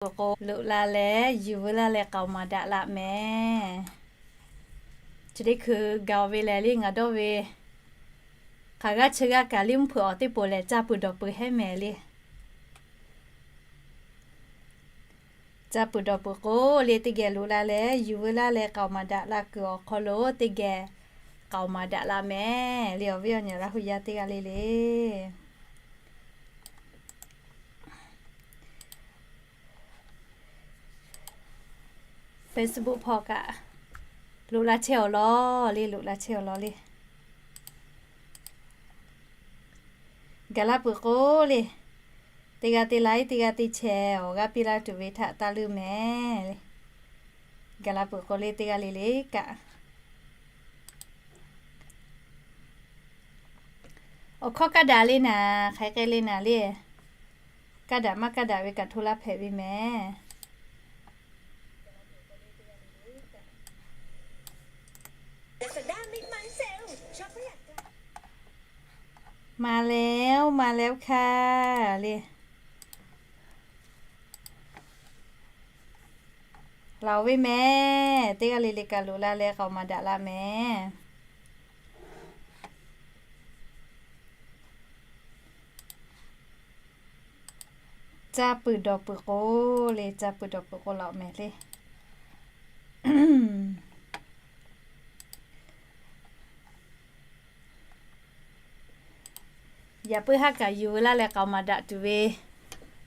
peuˬ k'o, loꞈ la leh yuˬ veu laˇ leh k'aoˍ maˍ daꞈ la mehˍ. Chi teˇ hkui gaˬ ve lehˬ le, ngaˬ dawˇ ve hk'aˬ g'aˇ chi g'aˇ kaꞈ liˇ mvuhˇ hpeuꞈ awˬ teˇ poˬ lehˬ, caˇ peuˬ dawˬ peuˬ hehˉ mehˍ le. Caˇ peuˬ dawˬ peuˬ k'o le, teˇ geh loꞈ la leh yuˬ veu laˇ leh k'aoˍ maˍ daꞈ la kuiˬ awˬ hk'aw lo teˇ geh k'aoˍ maˍ daꞈ la mehˍ le, awˬ viˉ awˬ nyi Laˇ hu yaˇ teˇ g'aˇ le le. Facebook hpawˇ kaꞈ loꞈ la chehˇ awˬ lawn le, loꞈ la chehˇ awˬ lawn le. Gaˬ la peuˬ k'o le, teˇ g'aˇ teˇ laiˉ, teˇ g'aˇ teˇ chehˇ awˬ g'aˇ piˇ laˇ tuˬ ve htaꞈ taˇ leuˇ mehˍ le. Gaˬ la peuˬ k'o le, teˇ g'aˇ le le kaꞈ. Awˬ hkawˇ kaˇ daꞈ le naˍ, hk'aˬ hk'e le naˍ le. Kaˇ daꞈ maˇ kaˇ daꞈ ve kaꞈ hto laˇ hpehꞈ ve mehˍ. มาแล้ว มาแล้วค่ะ le. Laˬ ve mehˍ, teˇ g'aˇ le le kaꞈ loꞈ la leh k'aoˍ maˍ daꞈ la mehˍ. Caˇ peuˬ dawˬ peuˬ k'o le, caˇ peuˬ dawˬ peuˬ k'o laˬ mehˍ le. Yaꞈ puiˉ haˉ kaꞈ yuˬ veu laˇ leh k'aoˍ maˍ daꞈ tuˬ ve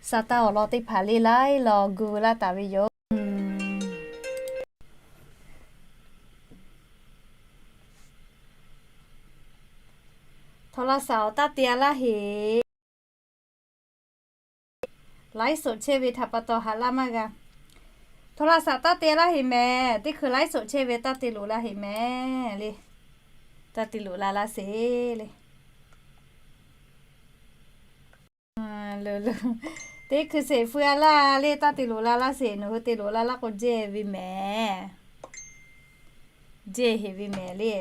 sa taˇ awˬ lawn teˇ hpaˍ le laiˉ law gu veu laˇ taˍ ve yoˬ. โทรศัพท์ awˬ taˇ te a laˇ heˍ. Laiˉ soꞈ chehˇ ve htaꞈ pa taw haꞈ laˇ maˇ g'a. โทรศัพท์ taˇ te laˇ heˍ mehˍ. Teˇ hkui laiˉ soꞈ chehˇ ve taˇ te loꞈ la heˍ mehˍ le. Taˇ te loꞈ la laˇ sheˍ le. Teˇ hkui sheˍ feu a laˇ le, taˇ te loꞈ la laˇ sheˍ. Nawˬ hui te loꞈ la laˇ k'o jehˇ ve mehˍ. Jehˇ heˍ ve mehˍ le.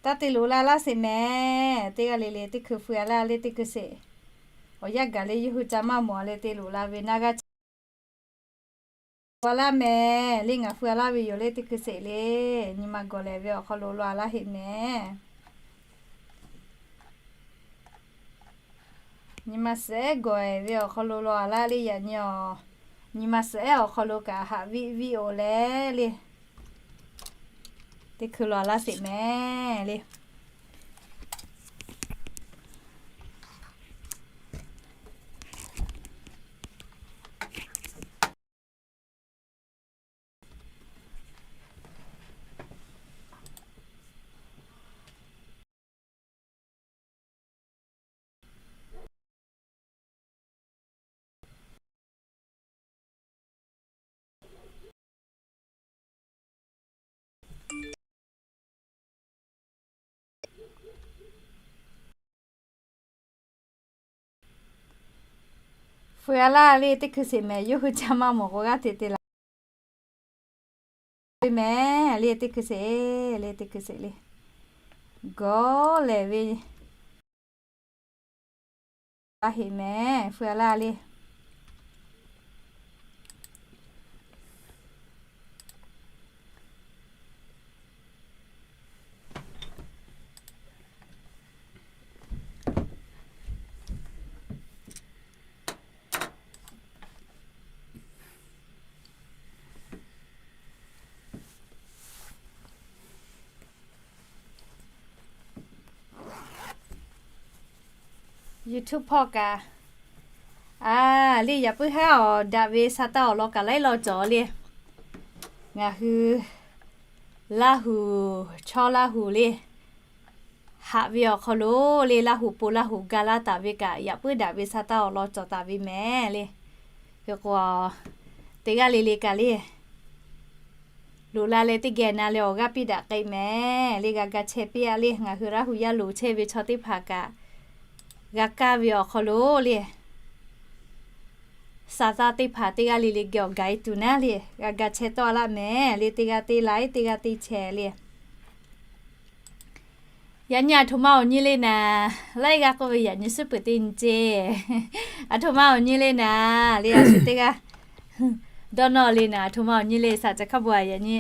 Taˇ te loꞈ la laˇ sheˍ mehˍ. Teˇ g'aˇ le le teˇ hkui feu a laˇ le, teˇ hkui sheˍ. Awˬ yanˇ gaˬ le yawˇ hui ca maˇ mawˬ leh te loꞈ la ve naˇ g'aˇ chi a laˇ mehˍ le. Ngaˬ feu a laˇ ve yoˬ le, teˇ hkui sheˍ le. Nyi ma gawˬ lehˬ ve awˬ hk'aw lo law a laˇ heˍ mehˍ. Nyi ma suhˍ ehˉ gawˬ ve awˬ hk'aw lo law a laˇ le. Yaꞈ nyi awˬ nyi ma suhˍ ehˉ awˬ hk'aw lo kaꞈ haꞈ viˆ viˆ oˬ leh le. Teˇ hkui law a laˇ sheˍ mehˍ le. Feu a laˇ le, teˇ hkui sheˍ mehˍ. Yawˇ hui ca maˇ mawˬ k'o g'aˇ hteꞈ te la ve mehˍ le. Teˇ hkui sheˍ le, teˇ hkui sheˍ le. Gawˬ lehˬ ve a heˍ mehˍ. Feu a laˇ le. YouTube hpawˇ kaꞈ, a, le yaꞈ puiˉ haˉ awˬ daꞈ ve sa taˇ awˬ lawn kaꞈ laiˉ law cawˬ le. Ngaˬ hui Laˇ huˍ, chaw Laˇ huˍ le, haꞈ ve awˬ hk'aw lo le, Laˇ huˍ po Laˇ huˍ ga laˇ taˍ ve kaꞈ, yaꞈ puiˉ daꞈ ve sa taˇ awˬ lawn cawˬ taˍ ve mehˍ le. Hk'e k'o, teˇ g'aˇ le le kaꞈ le, loꞈ la leh teˇ geh na leh awˬ g'aˇ piˇ daꞈ k'ai mehˍ le. G'a ga chehˇ piˇ a le. Ngaˬ hui Laˇ huˍ yaˇ loˍ chehˇ ve chaw teˇ hpaˍ kaꞈ, g'a kaˇ ve awˬ hk'aw lo le, sa taˇ teˇ hpaˍ teˇ g'aˇ le le geh awˬ gaˬ e tuˬ naˉ le, g'a ga chehˇ tawˆ laˇ mehˍ le. Teˇ g'aˇ te laiˉ, teˇ g'aˇ te chehˇ le. Yaꞈ nyi aˬ htoꞈ ma awˬ nyi le naˍ, laiˉ g'aˇ k'oˆ ve yaꞈ nyi suhˉ peuˬ teˇ nyi ceˇ. Aˬ htoꞈ ma awˬ nyi le naˍ le, a shu teˇ g'aˇ dawˇ nawˇ le naˍ, aˬ htoꞈ ma awˬ nyi le, saˍ ca hkaˇ bu a yaꞈ nyi.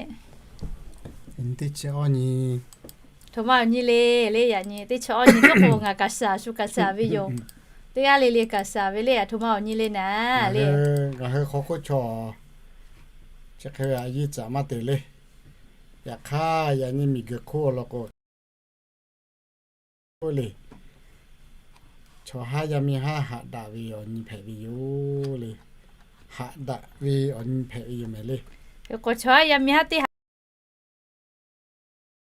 Aˬ htoꞈ ma awˬ nyi le le, yaꞈ nyi teˇ chi awˇ nyi teˇ k'o ngaˬ kaꞈ shaˍ, shu kaꞈ shaˍ ve yoˬ. Teˇ g'aˇ le le kaꞈ shaˍ ve le, aˬ htoꞈ ma awˬ nyi le naˍ le. Ngaˬ hui hk'aw hk'oˆ chaw chi hk'e ve a yiˇ caꞈ maˇ te le. Yaꞈ hk'aˇ yaꞈ nyi miˬguiˬ hk'oˆ awˬ lawn k'o, le, chaw haˉ yaˇ miˇ haˉ haꞈ daꞈ ve awˬ nyi hpehꞈ ve yoˬ le. Haꞈ daꞈ ve awˬ nyi hpehꞈ ve yoˬ mehˍ le. K'o chaw haˉ yaˇ miˇ haˉ teˇ haꞈ,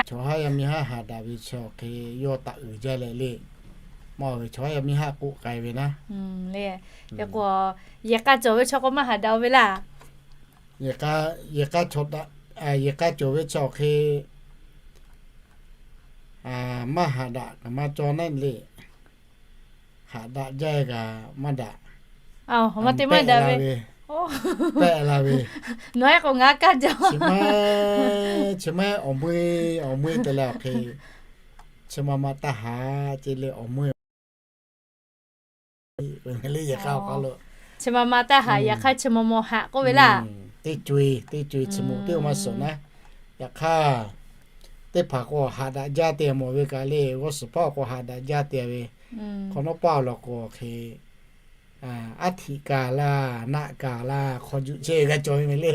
chaw haˉ yaˇ miˇ haˉ haꞈ daꞈ ve chi awˬ hk'e yawˇ taꞈ uiˍ jaˇ leh le. Maˇ heˆ ve chaw haˉ yaˇ miˇ haˉ k'oˆ k'ai ve naˉ le. K'o yehˬ k'a cawˬ ve chaw k'o maˇ haꞈ daꞈ-o ve laˇ. Yehˬ k'a cawˬ ve chi awˬ hk'e maˇ haꞈ daꞈ kaꞈ maˇ cawˬ naˉ le. Haꞈ daꞈ jaˇ kaꞈ maˇ daꞈ, maˇ te maˇ daꞈ ve, pehˆ la ve, nawˬ ehˉ k'o ngaˬ kaˇ jaˇ. Chi ma awˬ meuˇ awˬ meuˇ te leh awˬ hk'e, chi ma ma taˇ haꞈ ce le awˬ meuˇ le. Yehˬ k'a awˬ hk'aw lo chi ma ma taˇ haꞈ, yaꞈ hk'aˇ chi ma maw haꞈ k'oˆ ve laˇ. Teˇ co e teˇ co e chi mawˬ teˇ maˇ suhˍ naˉ. Yaꞈ hk'aˇ teˇ hpaˍ k'o haꞈ daꞈ jaˇ te mawˬ ve kaꞈ le, g'awˇ suhˍ hpaˇ awˬ k'o haꞈ daꞈ jaˇ te ve, hk'awꞈ nawˉ paˇ awˬ lawn k'o hk'e, aˉ htiꞈ kaˬ laˇ, naˆ kaˬ laˇ, hk'aw juˆ chehˇ g'a cawˬ ve mehˍ le.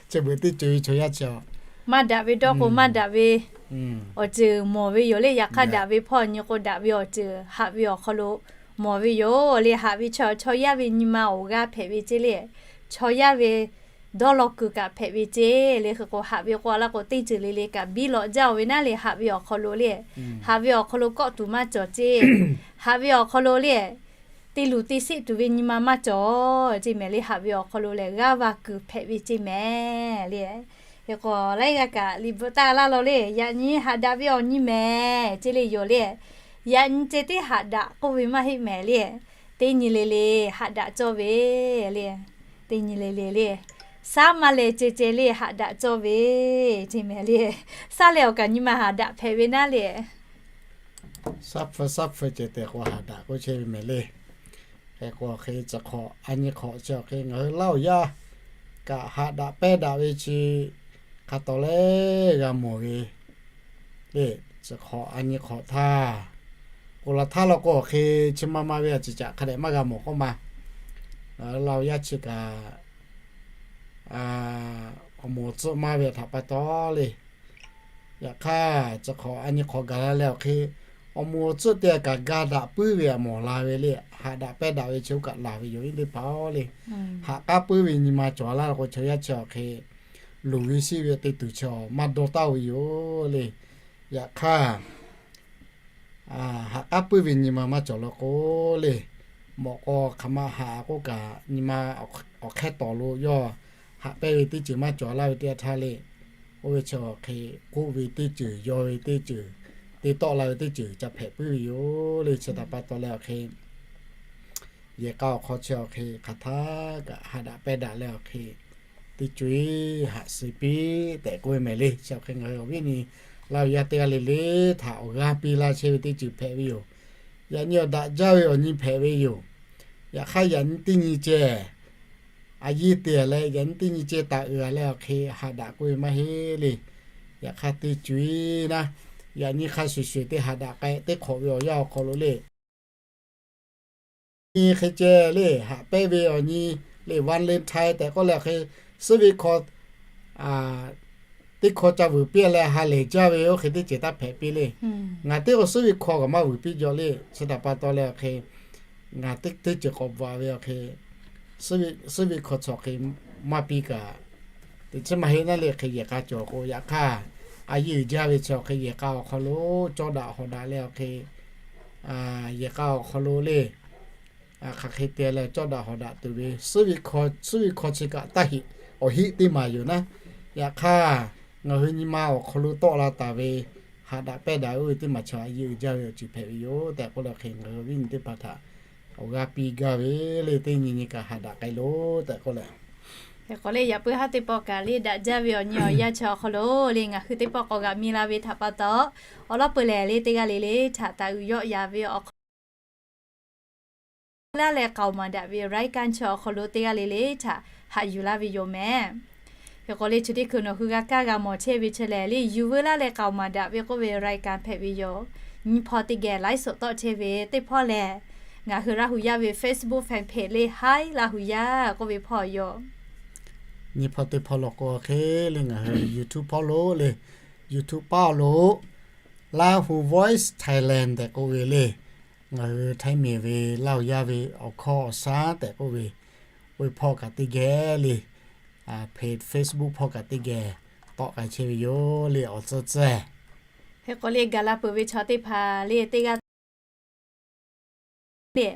Chi beuꞈ teˇ co e chaw yaˇ chi a, maˇ daꞈ ve dawˇ k'o maˇ daꞈ ve awˬ ceuˬ mawˬ ve yoˬ le. Yaꞈ hk'aˇ daꞈ ve hpawˇ nyi k'o daꞈ ve awˬ ceuˬ haꞈ ve awˬ hk'aw lo mawˬ ve yoˬ le. Haꞈ ve chaw, chaw yaˇ ve nyi ma awˬ g'aˇ hpehꞈ ve ceˇ le. Chaw yaˇ ve dawˇ law kuiˬ kaꞈ hpehꞈ ve ceˇ le. Hk'e k'o haꞈ ve k'o a laˇ k'o teˇ ceuˬ le le kaꞈ biˇ lawꞈ jaˇ-oˬ ve naˉ le. Haꞈ ve awˬ hk'aw lo le, haꞈ ve awˬ hk'aw lo kawˆ tuˬ maˇ cawˬ ceˇ. Haꞈ ve awˬ hk'aw lo le, te luˬ te seˆ tuˬ ve nyi ma maˇ cawˬ ceˇ mehˍ le. Haꞈ ve awˬ hk'aw lo lehˬ g'aˇ va kuiˬ hpehꞈ ve ceˇ mehˍ le. Hk'e k'o laiˉ g'aˇ kaꞈ liꞈ bvuhꞈ taˇ laˇ law le, yaꞈ nyi haꞈ daꞈ ve awˬ nyi mehˍ ceˇ le yoˬ le. Yaꞈ nyi ceh tiˉ haꞈ daꞈ k'oˆ ve maˇ heˆ mehˍ le. Teˇ nyi le le haꞈ daꞈ cawˇ ve le. Teˇ nyi le le le, saˉ maˇ leh ceh ceh le haꞈ daꞈ cawˇ ve ceˇ mehˍ le. Saˉ leh awˬ kaꞈ nyi ma haꞈ daꞈ hpehꞈ ve naˉ le. Saˉ hpfuh saˉ hpfuh ceh tehꞈ k'o haꞈ daꞈ k'oˆ chehˇ ve mehˍ le. Hk'e k'o hk'e tcuh hk'awꞈ a nyi hk'awꞈ chi awˬ hk'e ngaˬ hui Laˇ huˍ yaˇ kaꞈ haꞈ daꞈ pehˇ daꞈ ve chi hk'a tawˍ leh g'a mawˬ ve le. Tcuh hk'awꞈ a nyi hk'awꞈ htaˇ, k'oˍ laˬ htaˇ law k'o awˬ hk'e chi ma ma ve a ciˍ caꞈ hk'a dehꞈ maˇ g'a mawˬ k'oˆ ma. Ngaˬ hui Laˇ huˍ yaˇ chi kaꞈ awˬ moˍ awˬ tcuhˆ maˇ ve htaꞈ pa taw le. Yaꞈ hk'aˇ tcuh hk'awꞈ a nyi hk'awꞈ gaˬ la leh awˬ hk'e, awˬ moˍ awˬ tcuhˆ te kaꞈ ga daꞈ puiˉ ve a mawˬ la ve le. Haꞈ daꞈ pehˇ daꞈ ve chi oˇ kaꞈ laˬ ve yoˬ. Iˉ teˇ hpaˍ le, haꞈ k'aˉ puiˉ ve nyi ma cawˬ laˇ k'o chaw yaˇ chi awˬ hk'e luˬ ve shiˆ ve te tuˬ chi maˇ dawˇ taˍ ve yoˬ le. Yaꞈ hk'aˇ haꞈ k'aˉ puiˉ ve nyi ma maˇ cawˬ law k'o le, mawꞈ k'aw hk'aˬ ma haꞈ k'oˆ kaꞈ nyi ma awˬ hk'ehˇ tawˍ lo yawˇ haꞈ pehnˇ ve teˇ ceuˬ maˇ cawˬ laˇ ve teˇ yanˇ htaˇ le, oˇ ve chi awˬ hk'e k'oˆ ve teˇ ceuˬ, yaw ve teˇ ceuˬ, te tawˆ la ve teˇ ceuˬ ca hpehꞈ puiˉ ve yoˬ le. Chi htaꞈ pa taw leh awˬ hk'e yehˬ k'a awˬ hk'aw chi awˬ hk'e hk'aˬ htaˇ kaꞈ haꞈ daꞈ pehˇ daꞈ leh awˬ hk'e teˇ co e haꞈ suh piˇ tehꞈ k'oˆ ve mehˍ le. Chi awˬ hk'e ngaˬ hui awˬ viˉ nyi Laˇ huˍ yaˇ teˇ g'aˇ le le htaꞈ awˬ g'aˇ piˇ laˇ chehˇ ve teˇ ceuˬ hpehꞈ ve yoˬ. Yaꞈ nyi awˬ daꞈ jaˇ ve awˬ nyi hpehꞈ ve yoˬ. Yaꞈ hk'aˇ yaꞈ nyi teˇ nyi ceh a yeˇ te leh yaꞈ nyi teˇ nyi ceh taˍ uiˍ a leh awˬ hk'e haꞈ daꞈ k'oˆ ve maˇ heˆ le. Yaꞈ hk'aˇ teˇ co e naˉ, yaꞈ nyi hk'a shuˍ shuˍ te haꞈ daꞈ k'ai teˇ hk'awꞈ ve awˬ yanˇ awˬ hk'aw lo le nyi hk'e ceh le, haꞈ pehnˇ ve awˬ nyi le, Valentine tehꞈ k'oˆ leh awˬ hk'e, suhˉ ve hkaw, teˇ hkaw ca vuiˬ piˇ leh ha lehˬ jaˇ ve oˇ hk'e teˇ ceuˬ taˇ hpehꞈ piˇ le. Ngaˬ teˇ k'o suhˉ ve hkaw kaꞈ maˇ vuiˬ piˇ jaw le. Chi htaꞈ pa taw leh awˬ hk'e ngaˬ teˇ ceuˬ k'awꞈ bvuhꞈ ve awˬ hk'e, suhˉ ve hkaw chi awˬ hk'e maˇ piˇ kaꞈ, teꞈ chiˉ maˇ heˆ naˉ le. Hk'e yehˬ k'a cawˬ k'o yaꞈ hk'aˇ a yeˇ uiˍ jaˇ ve chi awˬ hk'e yehˬ k'a awˬ hk'aw lo cawˇ daꞈ hawˍ daꞈ leh awˬ hk'e, yehˬ k'a awˬ hk'aw lo le, hk'aˬ hk'e te leh cawˇ daꞈ hawˍ daꞈ tuˬ ve, suhˉ ve hkaw chi kaꞈ taˇ heˆ, awˬ heˆ teˇ maˍ yoˬ naˉ. Yaꞈ hk'aˇ ngaˬ hui nyi ma awˬ hk'aw lo tawˆ la taˍ ve haꞈ daꞈ pehˇ daꞈ ve oˇ ve teˇ maˬ chi a yeˇ uiˍ jaˇ ve awˬ ceuˬ hpehꞈ ve yoˬ tehꞈ k'oˆ leh hk'e ngaˬ hui awˬ viˉ nyi teˇ hpaˍ htaꞈ awˬ g'aˇ piˇ gaˇ ve le. Teˇ nyi nyi kaꞈ haꞈ daꞈ k'ai loˬ tehꞈ k'oˆ leh Hk'e k'o le, yaꞈ puiˉ haˉ teˇ pawˆ kaꞈ le daꞈ jaˇ ve awˬ nyi awˬ yanˇ chi awˬ hk'aw lo le, ngaˬ hui teˇ pawˆ k'awꞈ g'aꞈ mi la ve htaꞈ pa taw, awˬ lawn peuˬ lehˬ le, teˇ g'aˇ le le htaꞈ taˍ uiˍ yawˆ yan ve awˬ hk'aw lo, laˇ leh k'aoˍ maˍ daꞈ ve รายการ chi awˬ hk'aw lo teˇ g'aˇ le le htaꞈ haꞈ yuˬ laˇ ve yoˬ mehˍ. Hk'e k'o le, chi teˇ hkui nawˬ hui g'a kaˇ g'a mawˬ chehˇ ve chi lehˬ le, yuˬ veu laˇ leh k'aoˍ maˍ daꞈ ve k'oˆ ve รายการ hpehꞈ ve yoˬ. Nyi hpawˇ teˇ geh ไลฟ์สด tawˆ chehˇ ve teˇ hpawˇ lehˬ, ngaˬ hui Laˇ hu yaˇ ve Facebook fan page le, Hi Laˇ hu yaˇ k'oˆ ve hpawˇ yoˬ. Nyi hpawˇ teˇ hpawˇ law k'o hk'e le, ngaˬ hui YouTube hpawˇ lo le, YouTube paˉ lo Lahu Voice Thailand tehꞈ k'oˆ ve le, ngaˬ hui Htaiˇ miˬ ve Laˇ hu yaˇ ve awˬ hkawˇ awˬ shaˉ tehꞈ k'oˆ ve, oˇ ve hpawˇ kaꞈ teˇ geh le, page Facebook hpawˇ kaꞈ teˇ geh tawˆ k'ai chehˇ ve yoˬ le, awˬ tcuhˇ tcuhˇ. Hk'e k'o le, gaˬ la peuˬ ve chaw teˇ hpaˍ le, teˇ g'aˇ le,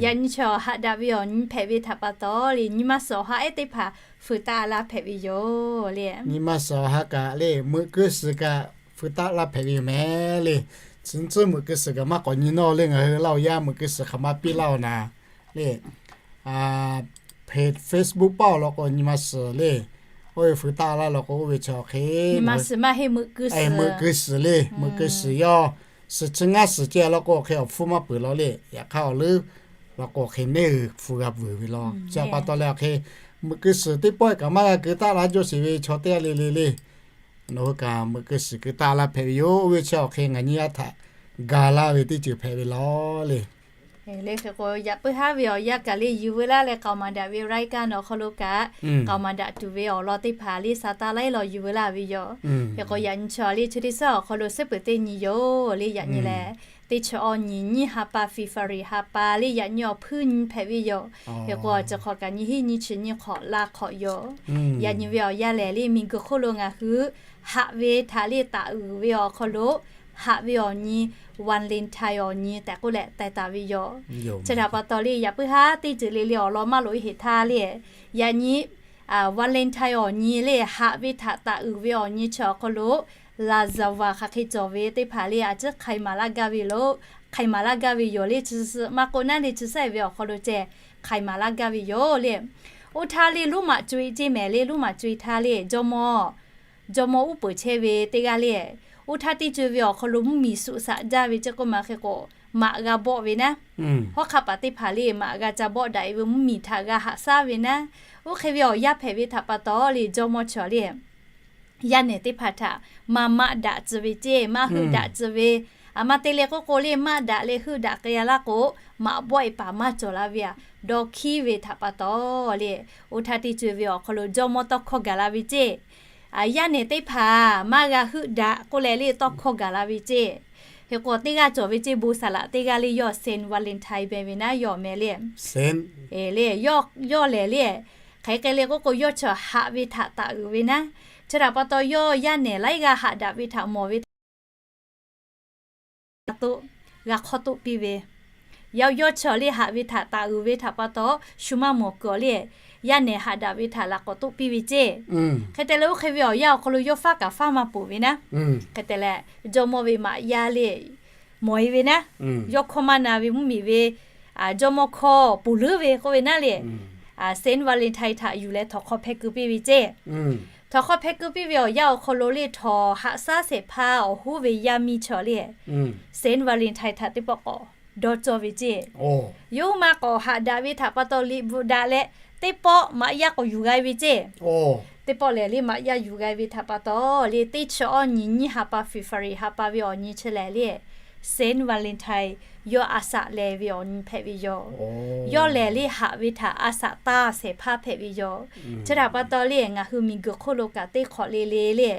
yaꞈ nyi chaw haꞈ daꞈ ve awˬ nyi hpehꞈ ve htaꞈ pa taw le, nyi ma suhˍ awˬ ha ehˉ teˇ hpaˍ feu taˆ laˇ hpehꞈ ve yoˬ le. Nyi ma suhˍ awˬ ha kaꞈ le, meuꞈ keu suhˍ kaꞈ feu taˆ laˇ hpehꞈ ve yoˬ mehˍ le. Chi tcuhˉ meuꞈ keu suhˍ kaꞈ maˇ k'awꞈ nyi nawˇ le, ngaˬ hui Laˇ hu yaˇ meuꞈ keu suhˍ hk'aˬ ma piˇ laˇ-oˬ naˍ le. Page Facebook paˉ awˬ lawn k'o nyi ma suhˍ le, oˇ ve feu taˆ laˇ law k'o, oˇ ve chi awˬ hk'e, meuꞈ keu suhˍ le, meuꞈ keu suhˍ yawˇ suhˍ chi ngaˇ suhˍ ceh law k'o, awˬ hk'e awˬ hpfuhˇ maˇ peuˬ law le. Yaꞈ hk'aˇ awˬ leuˉ law k'o, awˬ hk'e neˇ hui hpu g'a vuiˬ ve law. Chi pa taw leh awˬ hk'e, meuꞈ keu suhˍ teˇ pawˆ kaꞈ maˇ g'a keu taˆ laˇ jawˇ sheˍ ve chaw teˇ g'aˇ le le le, nawˬ hui kaꞈ meuꞈ keu suhˍ keu taˆ laˇ hpehꞈ ve yoˬ. Oˇ ve chi awˬ hk'e ngaˬ nyi yaˇ htaꞈ gaˬ laˇ ve teˇ ceuˬ hpehꞈ ve law le. Le hk'e k'o, yaꞈ puiˉ haˉ ve awˬ yanˇ kaꞈ le, yuˬ veu laˇ leh k'aoˍ maˍ daꞈ ve รายการ awˬ hk'aw lo kaꞈ, k'aoˍ maˍ daꞈ tuˬ ve awˬ lawn teˇ hpaˍ le, sa taˇ laiˉ law yuˬ veu laˇ ve yoˬ. Hk'e k'o, yaꞈ nyi chaw le, chi teˇ suhˉ awˬ hk'aw lo suhˉ peuˬ teˇ nyi yoˬ le. Yaꞈ nyi lehˬ, teˇ chi awˬ nyi nyiˇ ha pa, February ha pa le, yaꞈ nyi awˬ hpuiˇ nyi hpehꞈ ve yoˬ. Hk'e k'o, chi hk'awꞈ kaꞈ nyi hiˉ nyi chi nyi hk'awꞈ la hk'awꞈ yoˬ. Yaꞈ nyi ve awˬ yanˇ lehˬ le, miˬguiˬ hk'oˆ lo ngaˬ hui haꞈ ve htaꞈ le taˍ uiˍ ve awˬ hk'aw lo, haꞈ ve awˬ nyi, Valentine awˬ nyi tehꞈ k'oˆ leh teh taˍ ve yoˬ. Chi htaꞈ pa taw le, yaꞈ puiˉ haˉ teˇ ceuˬ le le awˬ lawn maˇ loꞈ-e heꞈ htaˇ le, yaꞈ nyi Valentine awˬ nyi le, haꞈ ve htaꞈ taˍ uiˍ ve awˬ nyi chi awˬ hk'aw lo, laˍzaˍvaˍ hk'aˬ hk'e cawˬ ve teˇ hpaˍ le, a ciˉ hk'ai maˍ laˇ gaˇ ve lo, hk'ai maˍ laˇ gaˇ ve yoˬ le. Chi suhˍ maˇ k'oˆ naˉ le, chi suhˍ ve awˬ hk'aw lo ceh hk'ai maˍ laˇ gaˇ ve yoˬ le. Oˇ htaˇ le, Roˉmaꞈ co-e ceˇ mehˍ le, Roˉmaꞈ co-e htaˇ le, jawˇmawˇ jawˇmawˇ uˉ peunˍ chehˇ ve teˇ g'aˇ le, oˇ htaˇ teˇ co-e ve awˬ hk'aw lo mvuhˇmiˬ suhˍ saꞈ jaˇ ve ceˇ k'oˆ ma hk'e k'o, maꞈ g'a bawˆ ve naˉ, hawˉ hk'aˆ paˍ teˇ hpaˍ le maꞈ g'a ca bawˆ daꞈ-e ve mvuhˇmiˬ htaꞈ g'a haꞈ shaˉ ve naˉ, oˇ hk'e ve awˬ yanˇ hpehꞈ ve htaꞈ pa taw le, jawˇmawˇ chaw le, yaˇ nehˬ teˇ hpaˍ htaꞈ maˇ maˆ daꞈ tcuh ve ceˇ, maˇ heuˆ daꞈ tcuh ve, a ma te leh k'oˆ k'o le, maˆ daꞈ leh heuˆ daꞈ k'ai-a laˇ k'o, maꞈ bawˆ-e paˍ maˇ cawˬ la ve aꞈ, dawˇ hkiˉ ve htaꞈ pa taw le, oˇ htaˇ teˇ co-e ve awˬ hk'aw lo jawˇmawˇ tawˇ hkawˇ gaˬ la ve ceˇ. Yaˇ nehˬ teˇ hpaˍ maˇ g'a heuˆ daꞈ k'oˆ leh le tawˇ hkawˇ gaˬ la ve ceˇ. Hk'e k'o, teˇ g'aˇ cawˬ ve ceˇ, bon saˍ laꞈ teˇ g'aˇ le, yawˇ Saint Valentine meh ve naˉ, yawˇ meh le. Le, yawˇ lehˬ le, hk'aˬ hk'e le k'oˆ k'o, yawˇ chaw haꞈ ve htaꞈ taˍ uiˍ ve naˉ. Chi htaꞈ pa taw, yawˇ yaˇ nehˬ laiˉ g'aˇ haꞈ daꞈ ve htaꞈ mawˬ ve htaꞈ to g'a hk'awˇ toˆ piˇ ve, yaˇ yawˇ chaw le haꞈ ve htaꞈ taˍ uiˍ ve htaꞈ pa taw, shu maˇ mawˬ kuiˬ awˬ le, yaˇ nehˬ haꞈ daꞈ ve htaꞈ laꞈ k'awꞈ toˆ piˇ ve ceˇ. Hk'e te leh, oˇ hk'e ve awˬ yanˇ awˬ hk'aw lo yawˇ faˉ kaꞈ faˉ maˇ peuˬ ve naˉ. Hk'e te leh, jawˇmawˇ ve maꞈ yaˇ le, mawˬ-e ve naˉ, yawˇ hkawˇ maˇ na ve mvuhˇmiˬ ve, jawˇmawˇ hkawˇ ponˬ leuˉ ve k'oˆ ve naˉ le, Saint Valentine htaꞈ yuˬ leh htawnˍ hk'aw hpeh keu piˇ ve ceˇ. Htawnˍ hk'aw hpeh keu piˇ ve awˬ yanˇ awˬ hk'aw lo le, htawnˍ haꞈ shaˉ shehˍ hpaˇ awˬ hoˉ ve yaˇ miˇ chaw le, Saint Valentine htaꞈ teˇ pawˆ k'awꞈ dawˇ cawˇ ve ceˇ. Yawˇ hui ma k'awꞈ haꞈ daꞈ ve htaꞈ pa taw, liꞈ bvuhꞈ daꞈ leh, teˇ pawˆ maꞈ yaˇ k'awꞈ yuˬ g'a ve ceˇ. Teˇ pawˆ lehˬ le, maꞈ yaˇ yuˬ g'a ve htaꞈ pa taw le, teˇ chi awˬ nyi nyiˇ ha pa, February ha pa ve awˬ nyi chi lehˬ le, Saint Valentine yawˇ a shaꞈ leh ve awˬ nyi hpehꞈ ve yoˬ. Yawˇ lehˬ le, haꞈ ve htaꞈ a shaꞈ taˇ shehˍ hpaˇ hpehꞈ ve yoˬ. Chi htaꞈ pa taw le, ngaˬ hui miˬguiˬ hk'oˆ lo kaꞈ teˇ hk'awꞈ le le le,